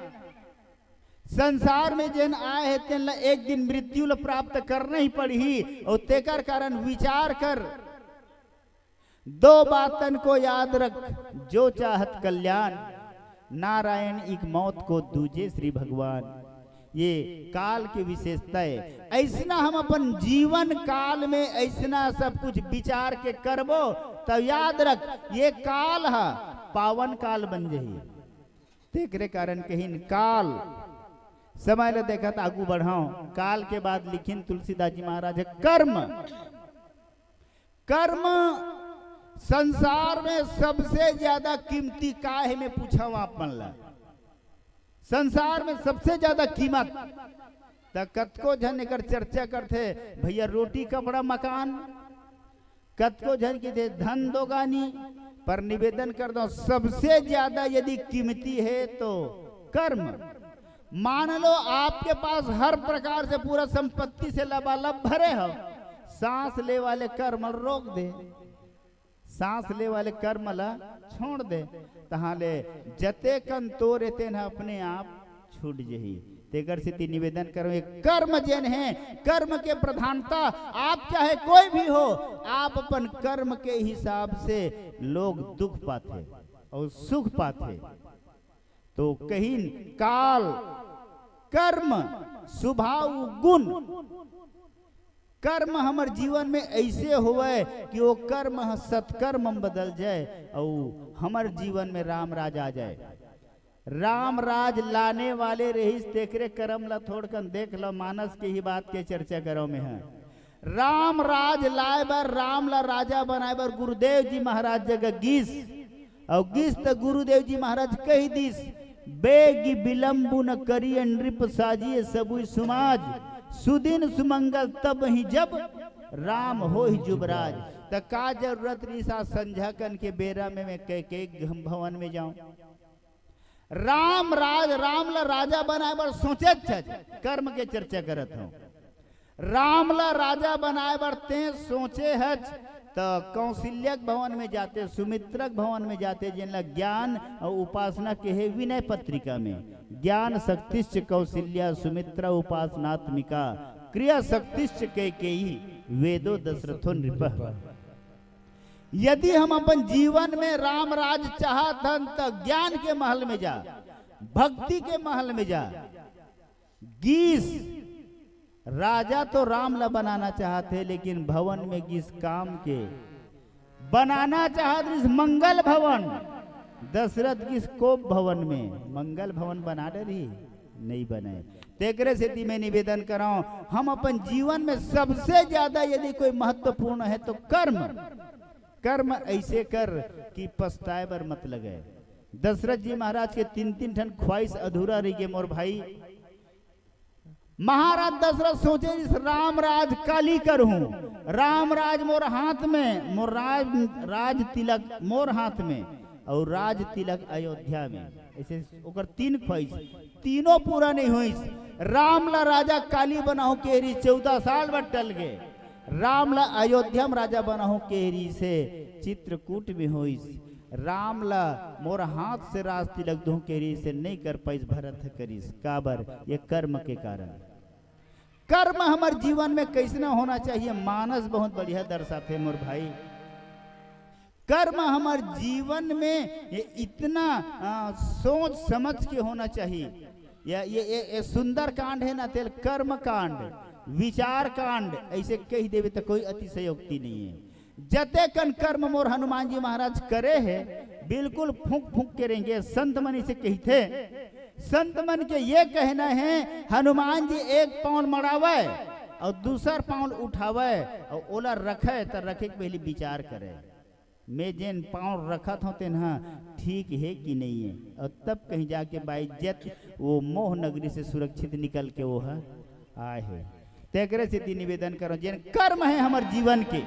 संसार में जेन आए हे तेन ला एक दिन मृत्यु ला प्राप्त करना ही पड़ही। और तेकर कारण विचार कर, दो बातन को याद रख, जो चाहत कल्याण, नारायण एक मौत को दूजे श्री भगवान। ये काल के विशेषता है। ऐसना हम अपन जीवन काल में ऐसना सब कुछ विचार के करबो, तब याद रख, ये काल ह पावन काल बन जही। तेकरे कारण कहिन काल। समय ल देखत आगू बढ़ाओ। काल के बाद लिखिन तुलसीदास जी महाराज ह कर्म। कर्म संसार में सबसे ज्यादा कीमती का हे, मैं पूछाव आप मन ला। संसार में सबसे ज्यादा कीमत, त कतको झन एकर चर्चा करथे, भैया, रोटी, कपड़ा, मकान, कतको झन कहिथे धन दोगानी, पर निवेदन करत हंव, सबसे ज्यादा यदि कीमती हे तो कर्म। मान लो आपके पास हर प्रकार से पूरा संपत्ति से लबालब भरे हो, सांस ले वाले कर्म रोक दे, सांस ले वाले कर्म ला छोड़ दे, तहां ले जतेकन तोर हे तेन ह अपने आप छूट जही। तेकर सेती निवेदन करो, ये कर्म जेन हे, कर्म के प्रधानता आप चाहे कोई भी हो, आप अपन कर्म के हिसाब से लोग दुख पाथे और सुख पाथे। तो कहिन काल, कर्म, स्वभाव, गुण, कर्म हमर जीवन में ऐसे होवय कि वो कर्म ह सत्कर्म में बदल जाए और हमर जीवन में राम राज आ जाए। राम राज लाने वाले रहिस, तेकरे कर्म ला थोड़कन देख लो। मानस के ही बात के चर्चा करो में है। राम राज लाए बर, राम ला राजा बनाए बर गुरुदेव जी महाराज जगह गिस, अउ गिस त गुरुदेव जी महाराज कहि दिस, "बेगी विलम्बु न करिय नृप साजिय सबुइ समाज, सुदिन सुमंगल तब ही जब राम होहि जुबराज।" त का जरूरत रहिस आज संझा कन के बेरा में मैं कैकेयी भवन में जाऊं? राम राज, राम ला राजा बनाए बर सोचेच हच, कर्म के चर्चा करत हंव। राम ला राजा बनाए बर तें सोचे हच, त कौशल्या के भवन में जाते, सुमित्रा के भवन में जाते, जेन ला ज्ञान अउ उपासना के हे विनय पत्रिका में, "ज्ञान शक्तिश्च कौशल्या सुमित्रा उपासनात्मिका, क्रिया शक्तिश्च कैकेयी वेदो दशरथो नृपः।" यदि हम अपन जीवन में राम राज चाहत हन, त ज्ञान के महल में जा, भक्ति के महल में जा। गिस राजा तो राम ला बनाना चाहत हे, लेकिन भवन में गिस काम के बनाना चाहत रिहिस मंगल भवन। दशरथ गिस कोप भवन में, मंगल भवन बना डरही, नहीं बने। तेकरे सेती मैं निवेदन करंव, हम अपन जीवन में सबसे ज्यादा यदि कोई महत्वपूर्ण हे तो कर्म, कर्म ऐसे कर कि पछताए बर मत लगे। दशरथ जी महाराज के तीन तीन ठन ख्वाहिश अधूरा रहिगे मोर भाई। महाराज दशरथ सोचे, इस राम राज काली करहूं, राम राज मोर हाथ में, मोर राज, राज तिलक मोर हाथ में, और राज तिलक अयोध्या में। ऐसे ओकर तीन ख्वाहिश, तीनों पूरा नहीं होइस। राम ला राजा काली बनाहूं केरी, चौदह साल बर टल गे। राम ला अयोध्या में राजा बनाहूं केरी से चित्रकूट में होइस। राम ला मोर हाथ से राज तिलक दूं केरी से नहीं कर पाइस, भरत ह करिस। काबर? ये कर्म के कारण। कर्म हमर जीवन में कैसना होना चाहिए, मानस बहुत बढ़िया दर्शाथे मोर भाई। कर्म हमर जीवन में ये इतना, आ, सोच समझ के होना चाहिए। ये, ये, ये, ये सुंदर कांड है ना, तेल कर्म कांड, विचार कांड, ऐसे कह देवे तो कोई अतिशयोक्ति नहीं है। जते कन कर्म मोर हनुमान जी महाराज करे है, बिल्कुल फूंक फूंक के रेंगे। संत मन इसे कहथे, संत मन के ये कहना है, हनुमान जी एक पाँव मड़ावे और दूसर पाँव उठावे और ओला रखे, त रखे के पहले विचार करे, मैं जेन पाँव रखत हूं तेन ह ठीक है कि नहीं है, और तब कहीं जाके बाइज्जत वो मोह नगरी से सुरक्षित निकल के वो ह आए है। तेकरे सेती निवेदन करो, जेन कर्म है हमर जीवन के,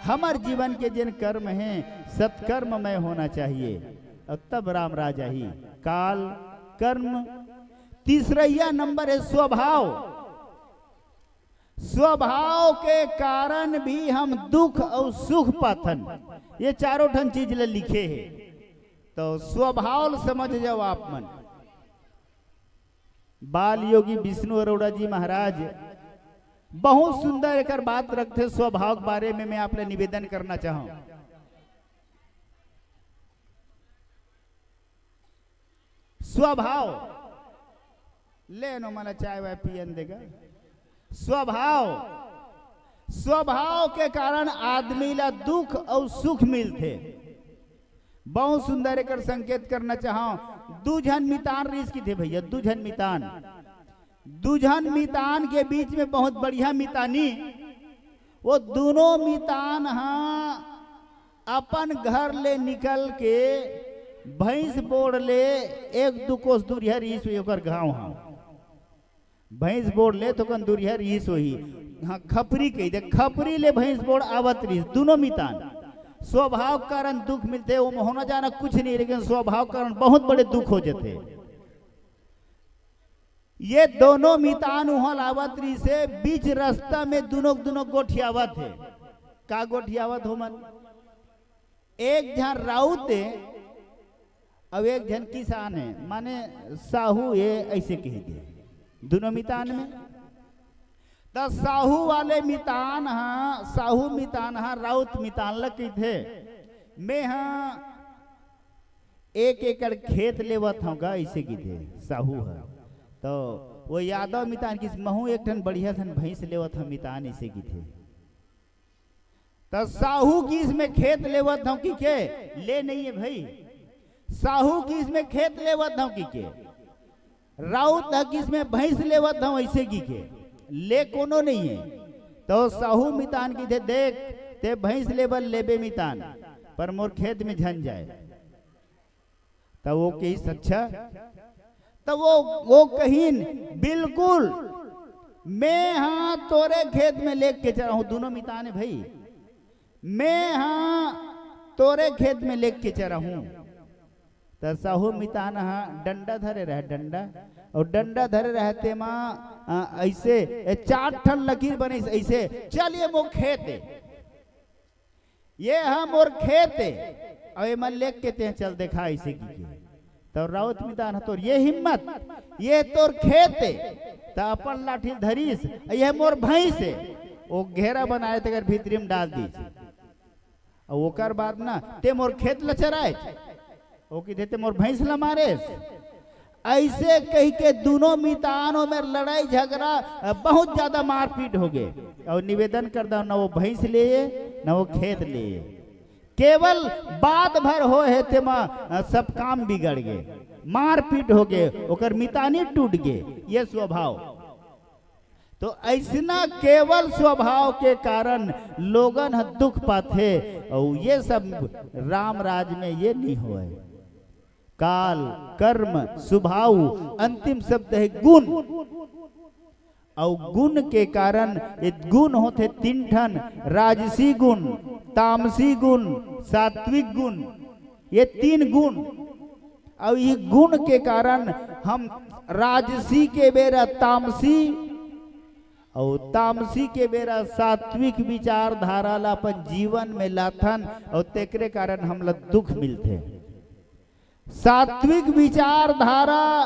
हमर जीवन के जेन कर्म है, सत्कर्ममय होना चाहिए, और तब राम राज आही। काल, कर्म, तीसरैया नंबर है स्वभाव। स्वभाव के कारण भी हम दुख और सुख पाथन। ये चारों ठन चीज ल लिखे हे, तो स्वभाव ल समझ जाओ आप मन। बाल योगी विष्णु अरोड़ा जी महाराज बहुत सुंदर एकर बात रखथे। स्वभाव के बारे में मैं आप ले निवेदन करना चाहूं। स्वभाव, ले नो, मला चाय वाय पियन देगा। स्वभाव, स्वभाव के कारण आदमी ला दुख और सुख मिलथे। बहुत सुंदर एकर संकेत करना चाहूं। दू झन मितान रिस किथे भैया, दू झन मितान, दू झन मितान के बीच में बहुत बढ़िया मितानी, वो दोनों मितान हा अपन घर ले निकल के भैंस बोड़ ले एक दू कोस दूरिहा रिस हुई ओकर गांव हा। भैंस बोड़ ले तो कन दूरिहा रिस होही। हाँ, खपरी कही दे, खपरी ले भैंस बोड़ आवत रिस, दोनों मितान। स्वभाव के कारण दुख मिलथे, वो होना जाना कुछ नहीं, लेकिन स्वभाव के कारण बहुत बड़े दुख हो जाते। ये दोनों मितान उहां लावत रिसे, बीच रास्ता में दुनों दुनों गोठियावत हे। का गोठियावत हो मन? एक झन राउत हे, अउ एक झन किसान हे, माने साहू हे, ऐसे कह दे दुनों मितान में। त साहू वाले मितान हा, साहू मितान हा राउत मितान ल कहिथे, मैं हा एक एकड़ खेत लेवत हंव गा, अइसे किथे साहू ह। तो वो यादव मितान किस, महू एक ठन बढ़िया सन भैंस लेवत हंव मितान, अइसे किथे। त साहू किस, मैं खेत लेवत हंव कि के, ले नहीं है भाई, साहू किस, मैं खेत लेवत हंव कि के, राउत ह किस, मैं भैंस लेवत हंव, अइसे कि के, ले कोनो नहीं है। तो साहू मितान किथे, देख, ते भैंस लेबर लेबे मितान, पर मोर खेत में झन जाए। त वो कहिस, अच्छा। त वो, वो कहिन, बिल्कुल, मैं हा तोरे खेत में लेग के चराहूं, दुनों मितान हे भाई, मैं हा तोरे खेत में लेग के चराहूं। त साहू मितान हा डंडा धरे रहे, डंडा, अउ डंडा धरे रहे, तेमा, अ, अइसे, ए, चार ठन लकीर बने, अइसे, चल ये मोर खेत हे। ये ह मोर खेत हे, अउ एमा लेग के तें चल देखा, अइसे किके। त राउत मितान ह, तोर ये हिम्मत, ये तोर खेत हे, त अपन लाठी धरिस, ये मोर भैंस हे, वो घेरा बनाए तेकर भीतरी में डाल दीस। अउ ओकर बाद ना, ते मोर खेत ल चराए, वो किथे ते मोर भैंस ल मारेस। अइसे कहिके दुनों मितान ओ मेर लड़ाई झगड़ा, अ, बहुत ज्यादा मारपीट हो गे। अउ निवेदन करदा हंव, न वो भैंस ले, न वो खेत ले, केवल बात भर होए हे, तेमा, अ, सब काम बिगड़ गे, मारपीट हो गे, ओकर मितानी टूट गे। ये स्वभाव। तो अइसना केवल स्वभाव के कारण लोगन ह दुख पाथे, अउ ये सब राम राज में ये नहीं होए। काल, कर्म, सुभाव, अंतिम शब्द हे गुण। अउ गुण के कारण ये गुण होथे तीन ठन, राजसी गुण, तामसी गुण, सात्विक गुण। ये तीन गुण, अउ ये गुण के कारण हम राजसी के बेरा तामसी अउ तामसी के बेरा सात्विक विचारधारा ला अपन जीवन में लाथन, अउ तेकरे कारण हमला दुख मिलथे। सात्विक विचारधारा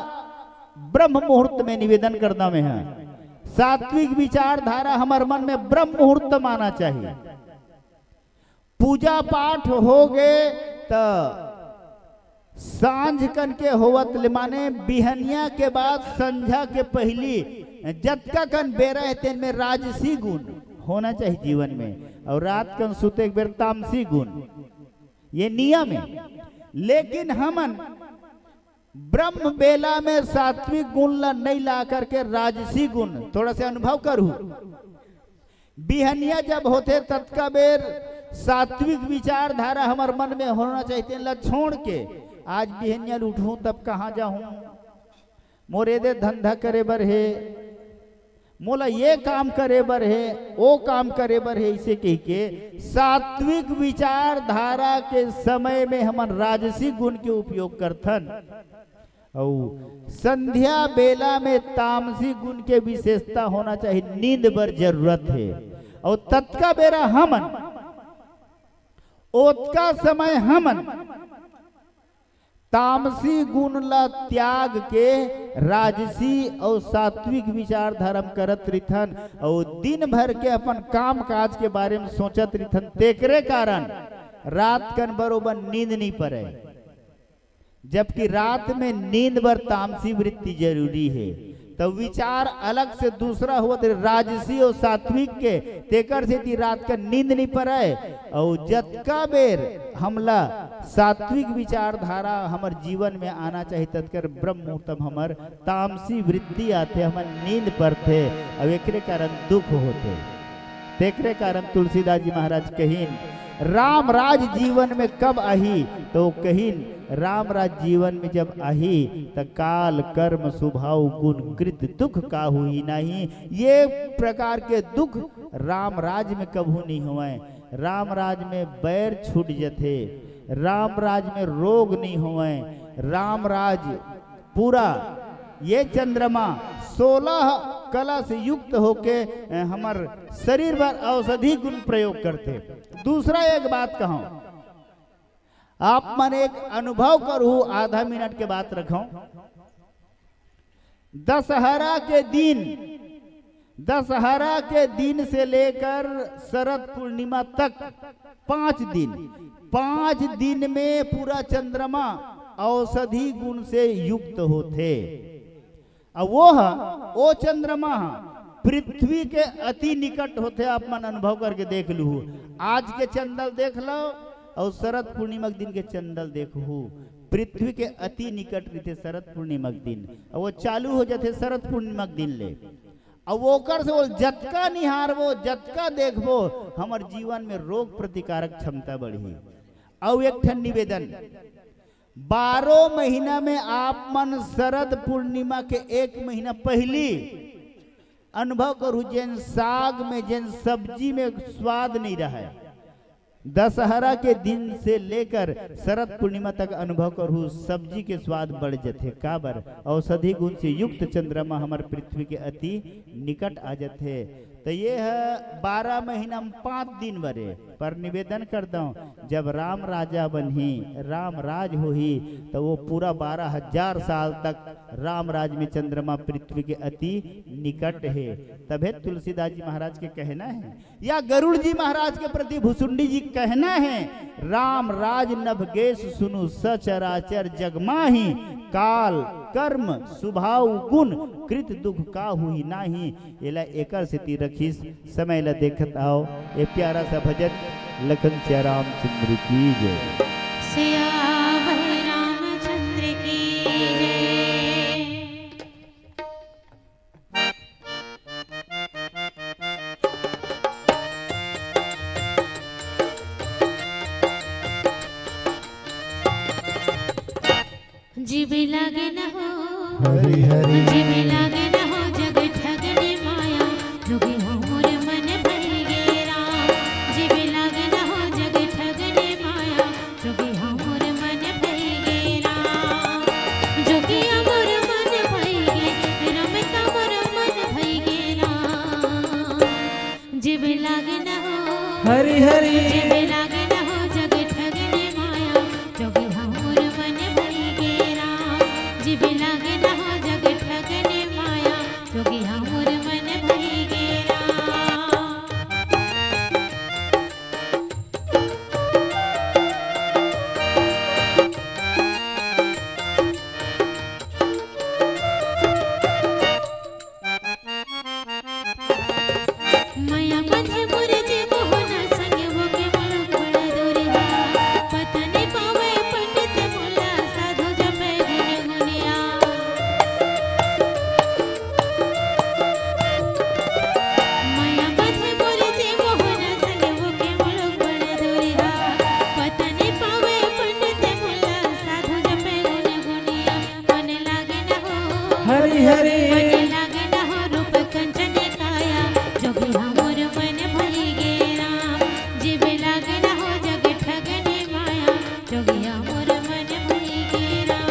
ब्रह्म मुहूर्त में निवेदन करना में है। सात्विक विचारधारा हमर मन में ब्रह्म मुहूर्त में आना चाहिए। पूजा पाठ हो गे त सांझ कन के होवत ले, माने बिहनिया के बाद संझा के पहली जतका कन बेरा हे, तेन में राजसी गुण होना चाहिए जीवन में, अउ रात कन सुते के बेर तामसी गुण, ये नियम हे। लेकिन हमन ब्रह्म बेला में सात्विक गुण ला नहीं ला करके राजसी गुण थोड़ा से अनुभव करहू। बिहनिया जब होथे, ततका बेर सात्विक विचारधारा हमर मन में होना चाहिए। तेन ला छोड़ के आज बिहनिया ले उठहूं तब कहाँ जाहूं, मोर एदे धंधा करे बर हे, मोला ये काम करे बर हे, ओ काम करे बर हे, इसे कह के सात्विक विचारधारा के समय में हमन राजसी गुण के उपयोग करथन। अउ संध्या बेला में तामसी गुण के विशेषता होना चाहिए, नींद बर जरूरत हे। अउ ततका बेरा हमन, ओतका समय हमन तामसी गुण ला त्याग के राजसी अउ सात्विक विचार धर्म करत रिथन, अउ दिन भर के अपन काम काज के बारे में सोचत रिथन। तेकरे कारण रात कन बरोबर नींद नहीं पड़े। जबकि रात में नींद बर तामसी वृत्ति जरूरी हे, त विचार अलग से दूसरा होवत हे, राजसी अउ सात्विक के, तेकर सेती रात के नींद नइ परय। अउ जतका बेर हमला सात्विक विचारधारा हमर जीवन में आना चाही, ततकर ब्रह्म मुहूर्त म हमर तामसी वृत्ति आथे, हमर नींद परथे, अउ एकरे कारण दुख होथे। तेकरे कारण तुलसीदास जी महाराज कहिन, "राम राज जीवन में कब आही?" तो कहिन, "राम राज जीवन में जब आही, त काल, कर्म, सुभाव, गुण, कृत, दुख का होही नाही।" ये प्रकार के दुख राम राज में कभू नहीं होवय। राम राज में बैर छूट जथे, राम राज में रोग नहीं होवय, राम राज पूरा ये चंद्रमा सोलह कला से युक्त होके, अ, हमर शरीर बर औषधि गुण प्रयोग करथे। दूसरा एक बात कहूं, आप मन एक अनुभव करहू, आधा मिनट के बात रखूं। दशहरा के दिन, दशहरा के दिन से लेकर शरद पूर्णिमा तक पांच दिन, पांच दिन में पूरा चंद्रमा औषधि गुण से युक्त होथे। अउ वो ह, वो चंद्रमा ह पृथ्वी के अति निकट होथे। आप मन अनुभव करके देख लूहू, आज के चंदल देख लो अउ शरद पूर्णिमा के दिन के चंदल देखहू, पृथ्वी के अति निकट रहिथे शरद पूर्णिमा के दिन। अउ वो चालू हो जाथे शरद पूर्णिमा के दिन ले। अउ ओकर से वो जतका निहारबो, जतका देखबो, हमर जीवन में रोग प्रतिकारक क्षमता बढ़ही। अउ एक ठन निवेदन, बारह महीना में आप मन शरद पूर्णिमा के एक महीना पहली अनुभव करहू, जेन साग में, जेन सब्जी में स्वाद नहीं रहे, दशहरा के दिन से लेकर शरद पूर्णिमा तक अनुभव करहू, सब्जी के स्वाद बढ़ जथे। काबर? औषधि गुण से युक्त चंद्रमा हमर पृथ्वी के अति निकट आ जथे। त ये ह बारह महीना में पांच दिन बरे, पर निवेदन करदंव, जब राम राजा बनही, राम राज होही, त वो पूरा बारह हजार साल तक राम राज में चंद्रमा पृथ्वी के अति निकट हे। तभे तुलसीदास जी महाराज के कहना हे, या गरुड़ जी महाराज के प्रति भुसुंडी जी कहना हे, "राम राज नभ गेस सुनु सचराचर जग माही, काल कर्म सुभाव गुण कृत दुख का हुई नाही।" एला एकर सेती रखिस, समय ला देखत आओ। ये प्यारा सा भजन लखन सिया रामचंद्र की जय। सियावर रामचंद्र की जय। जीवे लागे न हो, हरि हरि। जीवे लागे न हो जग ठगने माया, जोगी हमर मन भई गे राम। जीवे लागे न हो जग ठगने माया, जोगी हमर मन भई गे राम। जोगी हमर मन भई गे, रमता मोर मन भई गे राम। जीवे लागे न हो, हरि हरि। जीवे लागे न हो जग ठगने माया, जोगी हमर मन भई गे राम। जीवे लागे न हो जग ठगने माया, जोगी हमर मन भई गे राम। मया बंधे मोर जे मोहना संगे होके मुलुक बड़ा दूरिहा। पता नहीं पावे पंडित मुला साधु जपे गुन गुनिया। मया बंधे मोर जे मोहना संगे होके मुलुक बड़ा दूरिहा। पता नहीं पावे पंडित मुला साधु जपे गुन गुनिया। मन लागे न हो, हरि हरि। मन लागे न हो रूप कंचन काया, जोगी हमर मन भई गे राम। जीवे लागे न हो जग ठगने माया, जोगी हमर मन भई गे राम।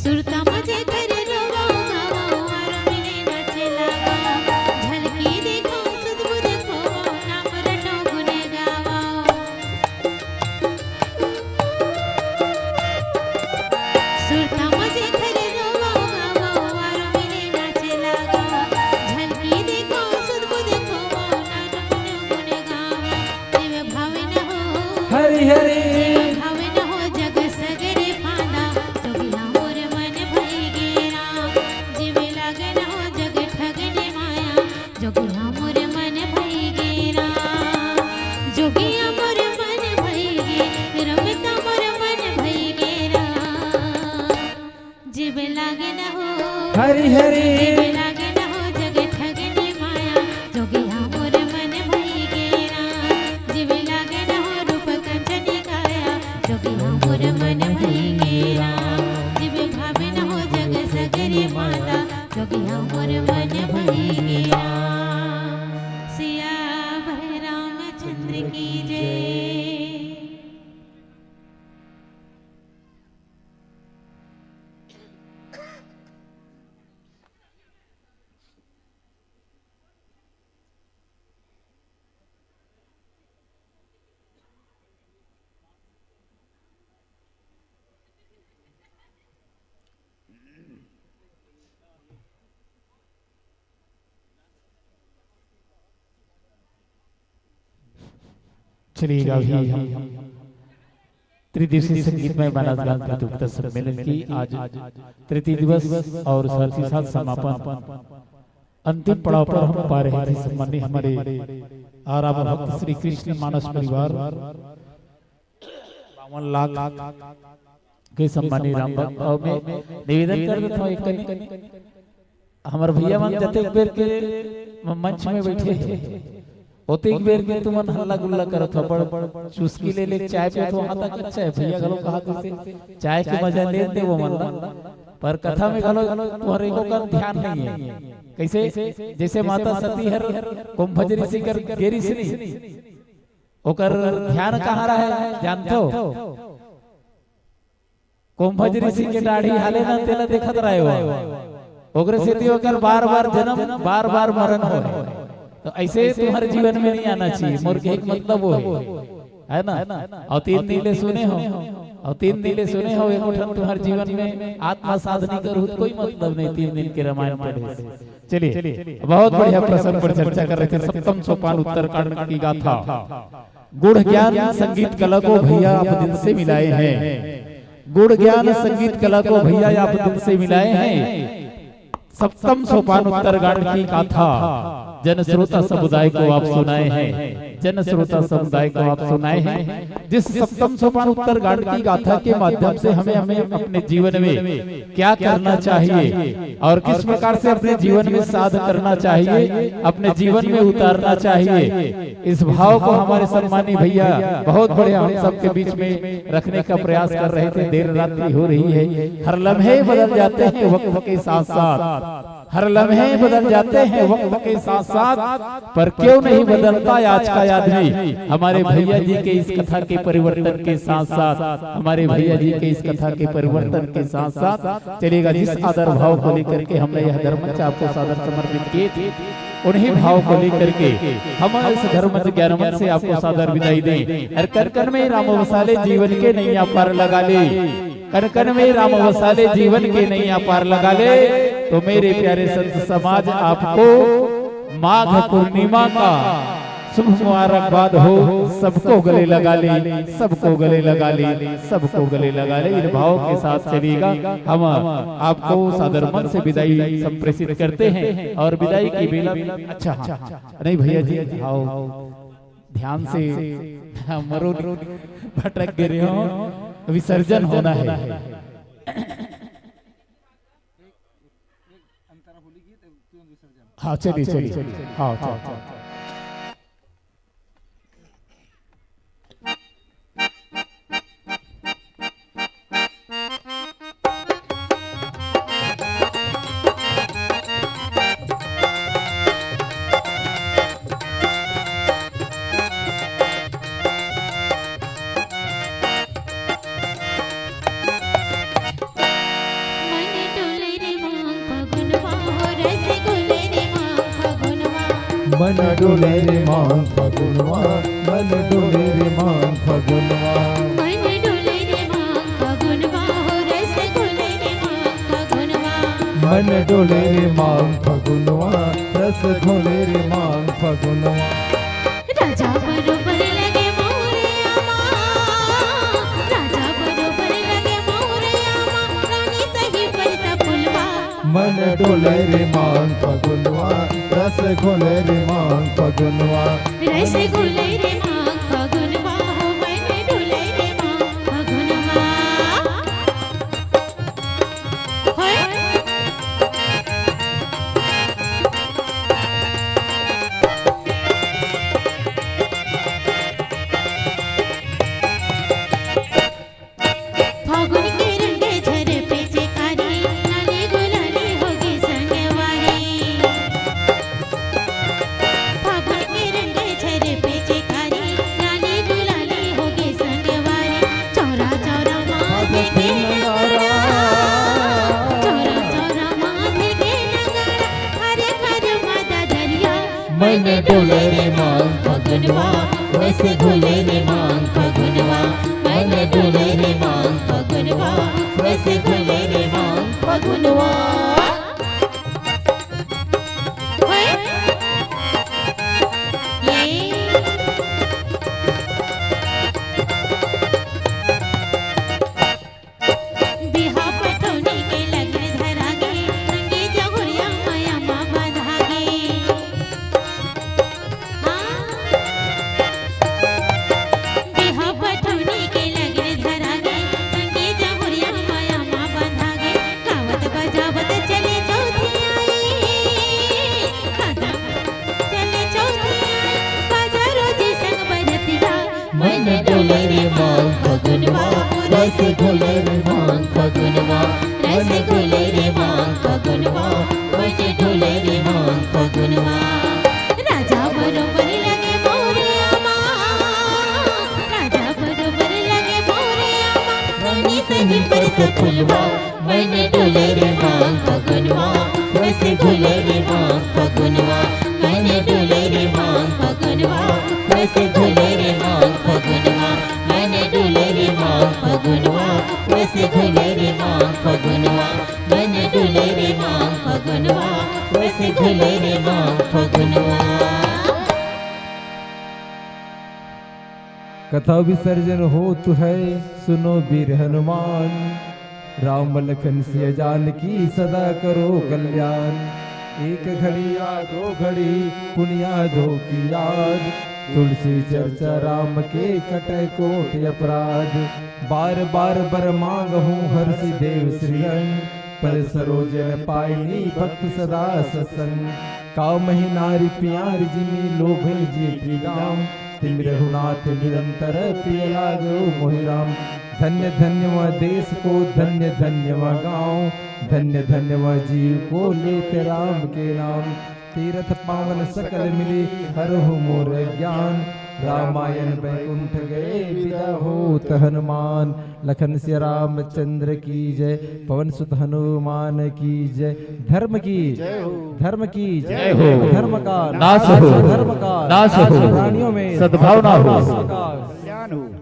सुरता मजे करे रोवा गावा, वारो मिले नाचे लागा। झलकी देखो सुध बुध खोवा, नाम रटो गुन गावा। सुरता मजे करे रोवा गावा, वारो मिले नाचे लागा। झलकी देखो सुध बुध खोवा, नाम रटो गुन गावा। जीवे भावे न हो, हरि हरि। जीवे भावे न हो जग सगरे फांदा, जोगी हमर मन भई गे राम। जीवे लागे न हो जग ठगने माया, जोगी हमर मन भई गे राम। जोगी हमर मन भई गे, रमता मोर मन भई गे राम। जीवे लागे न हो, हरि हरि। जीवे लागे न हो जग ठगने माया, जोगी हमर मन भई गे राम। जीवे लागे न हो रूप कंचन काया, जोगी हमर मन भई गे राम। जीवे भावे न हो जग सगरे माता, जोगी हमर मन भई गे राम। सियावर रामचंद्र की जय। चलिए, अभी हम त्रिदिवसीय संगीतमय मानस गान प्रतियोगिता सम्मेलन की आज तृतीय दिवस और साथ ही साथ समापन अंतिम पड़ाव पर हम पा रहे थे। सम्माननीय हमारे आराम भक्त श्री कृष्ण मानस परिवार बावन लाख के सम्माननीय राम भक्त, और मैं निवेदन कर देता हूँ, एक कनी हमर भैया मन जतेक बेर के म-, मंच में बैठे हे, ओतेक बेर के तुमन हल्ला गुल्ला करत हो, बड़ चुस्की ले ले चाय पीत हो, हाथ तक अच्छा है, भैया घलो कहा तुमसे चाय के मजा ले दे वो मन ला। पर कथा में घलो तुम्हारे को कन ध्यान नहीं है। कैसे? जैसे माता सती हर कुंभज ऋषि कर गे रिहिस नहीं, ओकर ध्यान कहाँ रहे, जानथो? कुंभज ऋषि के दाढ़ी हाले ना, तेला देखत रहे हो। ओकरे सेती ओकर बार-बार जन्म, बार-बार मरण होय। तो ऐसे तुम्हारे जीवन में नहीं आना चाहिए। मोर के एक मतलब वो है, है ना? और तीन दिन ले सुने हो, और तीन दिन ले सुने हो, एको ठन तुम्हारे जीवन में आत्मा साधनी करू तो कोई मतलब नहीं, तीन दिन के रामायण पढ़े से। चलिए, बहुत बढ़िया प्रसंग पर चर्चा कर रहे थे, सप्तम सोपान उत्तरकांड की गाथा। गुण ज्ञान संगीत कला को भैया आप दिल से मिलाए हैं। गुण ज्ञान संगीत कला को भैया आप दिल से मिलाए हैं। सप्तम सोपान उत्तरकांड की गाथा। जन श्रोता समुदाय को आप सुनाए हैं, जन श्रोता समुदाय को आप सुनाए हैं, जिस सप्तम सोपान उत्तर कांड की गाथा के माध्यम से हमें, हमें अपने जीवन में क्या करना चाहिए और किस प्रकार से अपने जीवन में साध करना चाहिए, अपने जीवन में उतारना चाहिए। इस भाव को हमारे सम्मानी भैया बहुत बड़े हम सबके बीच में रखने का प्रयास कर रहे थे। देर रात्रि हो रही है, हर लम्हे बदल जाते हैं वक्त के साथ साथ, हर लम्हे बदल जाते हैं वक्त के साथ साथ, पर क्यों नहीं बदलता आज का आदमी? हमारे भैया जी के इस कथा के परिवर्तन के साथ साथ, हमारे भैया जी के इस कथा के परिवर्तन के साथ साथ चलेगा। जिस आदर भाव को लेकर के हमने यह धर्मच आपको सादर समर्पित किए थे, उन्हीं भाव को लेकर के हम इस धर्मच ज्ञानमच से आपको सादर विदाई दें। हर कण कण में राम वसाले, जीवन के नैया पार लगा ले। कण कण में राम वसाले, जीवन के नैया पार लगा ले। तो मेरे प्यारे संत समाज, आपको माघ पूर्णिमा का शुभ मुबारकबाद हो। सबको गले लगा ले, सबको गले लगा ले, सबको गले लगा ले। इन भावों के साथ चलिएगा। हम आपको सादर मन से विदाई संप्रेषित करते हैं और विदाई की बेला, अच्छा, हाँ, नहीं भैया जी, आओ, ध्यान से, हाँ, मरो, भटक गए हो, विसर्जन होना है। हाँ, चलिए, चलिए। हाँ, चलिए। मन डोले रे मांग फगुनवा, हो रस घोले रे मांग फगुनवा। मन डोले रे मांग फगुनवा, मन डोले रे मांग फगुनवा। मन डोले रे मांग फगुनवा, हो रस घोले रे मांग फगुनवा। मन डोले रे मांग फगुनवा, रस घोले रे मांग फगुनवा। राजा बरोबर लगे मोरे आमा, राजा बरोबर लगे मोरे आमा, रानी सही पर सफुलवा। मन डोले रे मांग फगुनवा, रस घोले रे मांग फगुनवा। रस घोले रे मांग फगुनवा, हो मन डोले रे मांग फगुनवा। होय। फागुन के रंग झर पे चिकारी, लाली गुलाली होगे संगवारी। फागुन के रंग झर पे चिकारी, लाली गुलाली होगे संगवारी। चौरा चौरा माथे के नगारा, चौरा चौरा माथे के नगारा, हरे हरे मादा दरिया। मन डोले रे मांग फगुनवा, रस घोले रे मांग फगुनवा। मन डोले रे मांग फगुनवा, रस घोले रे मांग फगुनवा। ओए। ये। बिहा पठौनी के लगन धरा गे, संगी जहुरिया मया मा बंधा गे। हाँ। बिहा पठौनी के लगन धरा गे, संगी जहुरिया मया मा बंधा गे। गावत बजावत चले चौथियाई, कदम चले चौथियाई, बाजारो जी संग बरतिया। मन डोले रे मांग फगुनवा, रस घोले रे मांग फगुनवा। रस घोले रे मांग फगुनवा, मन डोले रे मांग फगुनवा। राजा बरोबर लगे मोरे आमा, राजा बरोबर लगे मोरे आमा, रानी सही पर सफुलवा। मन डोले रे मांग फगुनवा, रस घोले रे मांग फगुनवा। मन डोले रे मांग फगुनवा, रस घोले रे मांग फगुनवा। मन डोले रे मांग फगुनवा, रस घोले रे मांग फगुनवा। मन डोले रे मांग फगुनवा, रस घोले रे मांग फगुनवा। कथा विसर्जन होत है, सुनो वीर हनुमान। राम लखन सिया जानकी सदा करो कल्याण। एक घड़ी या दो घड़ी पुनिया धो की याद, तुलसी चर्चा राम के कटे कोट अपराध। बार बार बर मांगहूँ हर्षि देव श्रीरंग, पर सरोजन पायनी भक्त सदा सत्संग। काव मही नारी प्यार जिमी लोभे जेठी राम, तिम रघुनाथ निरंतर प्रिय लागो मोहि राम। धन्य धन्य वह देश को, धन्य धन्य वह गाँव, धन्य धन्य वह जीव को लेते राम के नाम। तीरथ पावन सकल मिले हरहु मोर ज्ञान, रामायण बैकुंठ गए बिदा होत हनुमान। लखन सिया रामचंद्र की जय, पवन सुत हनुमान की जय। धर्म की जय हो। धर्म की जय हो। धर्म का नाश हो। धर्म का नाश हो। प्राणियों में सद्भावना हो। विश्व का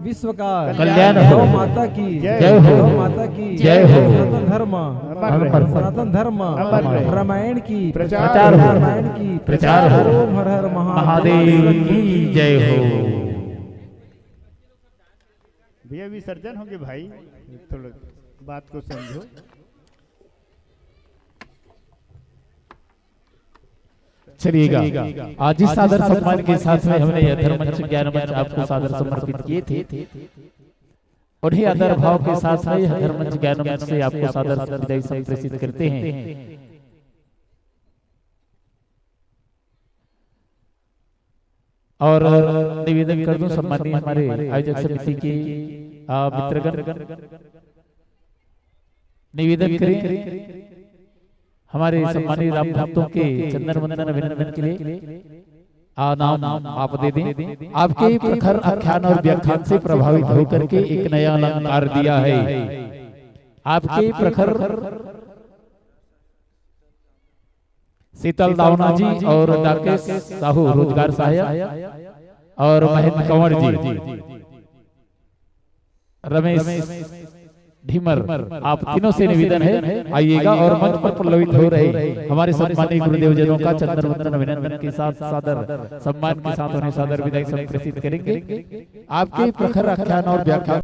विश्व का कल्याण हो। गौ माता की जय हो। गौ माता की जय हो। सनातन धर्म अमर रहे। सनातन धर्म अमर रहे। रामायण की प्रचार हो। रामायण की प्रचार हो। ओम हर हर महादेव महादेव की जय हो। भैया विसर्जन होंगे भाई, थोड़ा बात को समझो। चलिएगा, आज इस सादर सम्मान के साथ में हमने यह धर्म मंच, ज्ञान मंच आपको सादर समर्पित किए थे, उन्हीं आदर भाव के साथ में यह धर्म मंच, ज्ञान मंच से आपको सादर विदाई संप्रेषित करते हैं। और निवेदन कर दूं सम्माननीय हमारे आयोजक समिति के, आ, मित्रगण, निवेदन करें हमारे सम्मानित राम भक्तों के चंदन वंदन अभिनंदन के लिए, आ, नाम आप दे दें। आपके प्रखर आख्यान और व्याख्यान से प्रभावित होकर के एक नया अलंकार दिया है। आपके प्रखर शीतल दावना जी और राकेश साहू रोजगार सहायक और महेंद्र कंवर जी, रमेश ढीमर, आप तीनों से निवेदन है, आइएगा और मंच पर पल्लवित हो रहे हमारे सम्मानित गुरुदेव जनों का चंदन वंदन अभिनंदन के साथ सादर सम्मान के साथ उन्हें सादर विदाई संप्रेषित करेंगे। आपके प्रखर आख्यान और व्याख्यान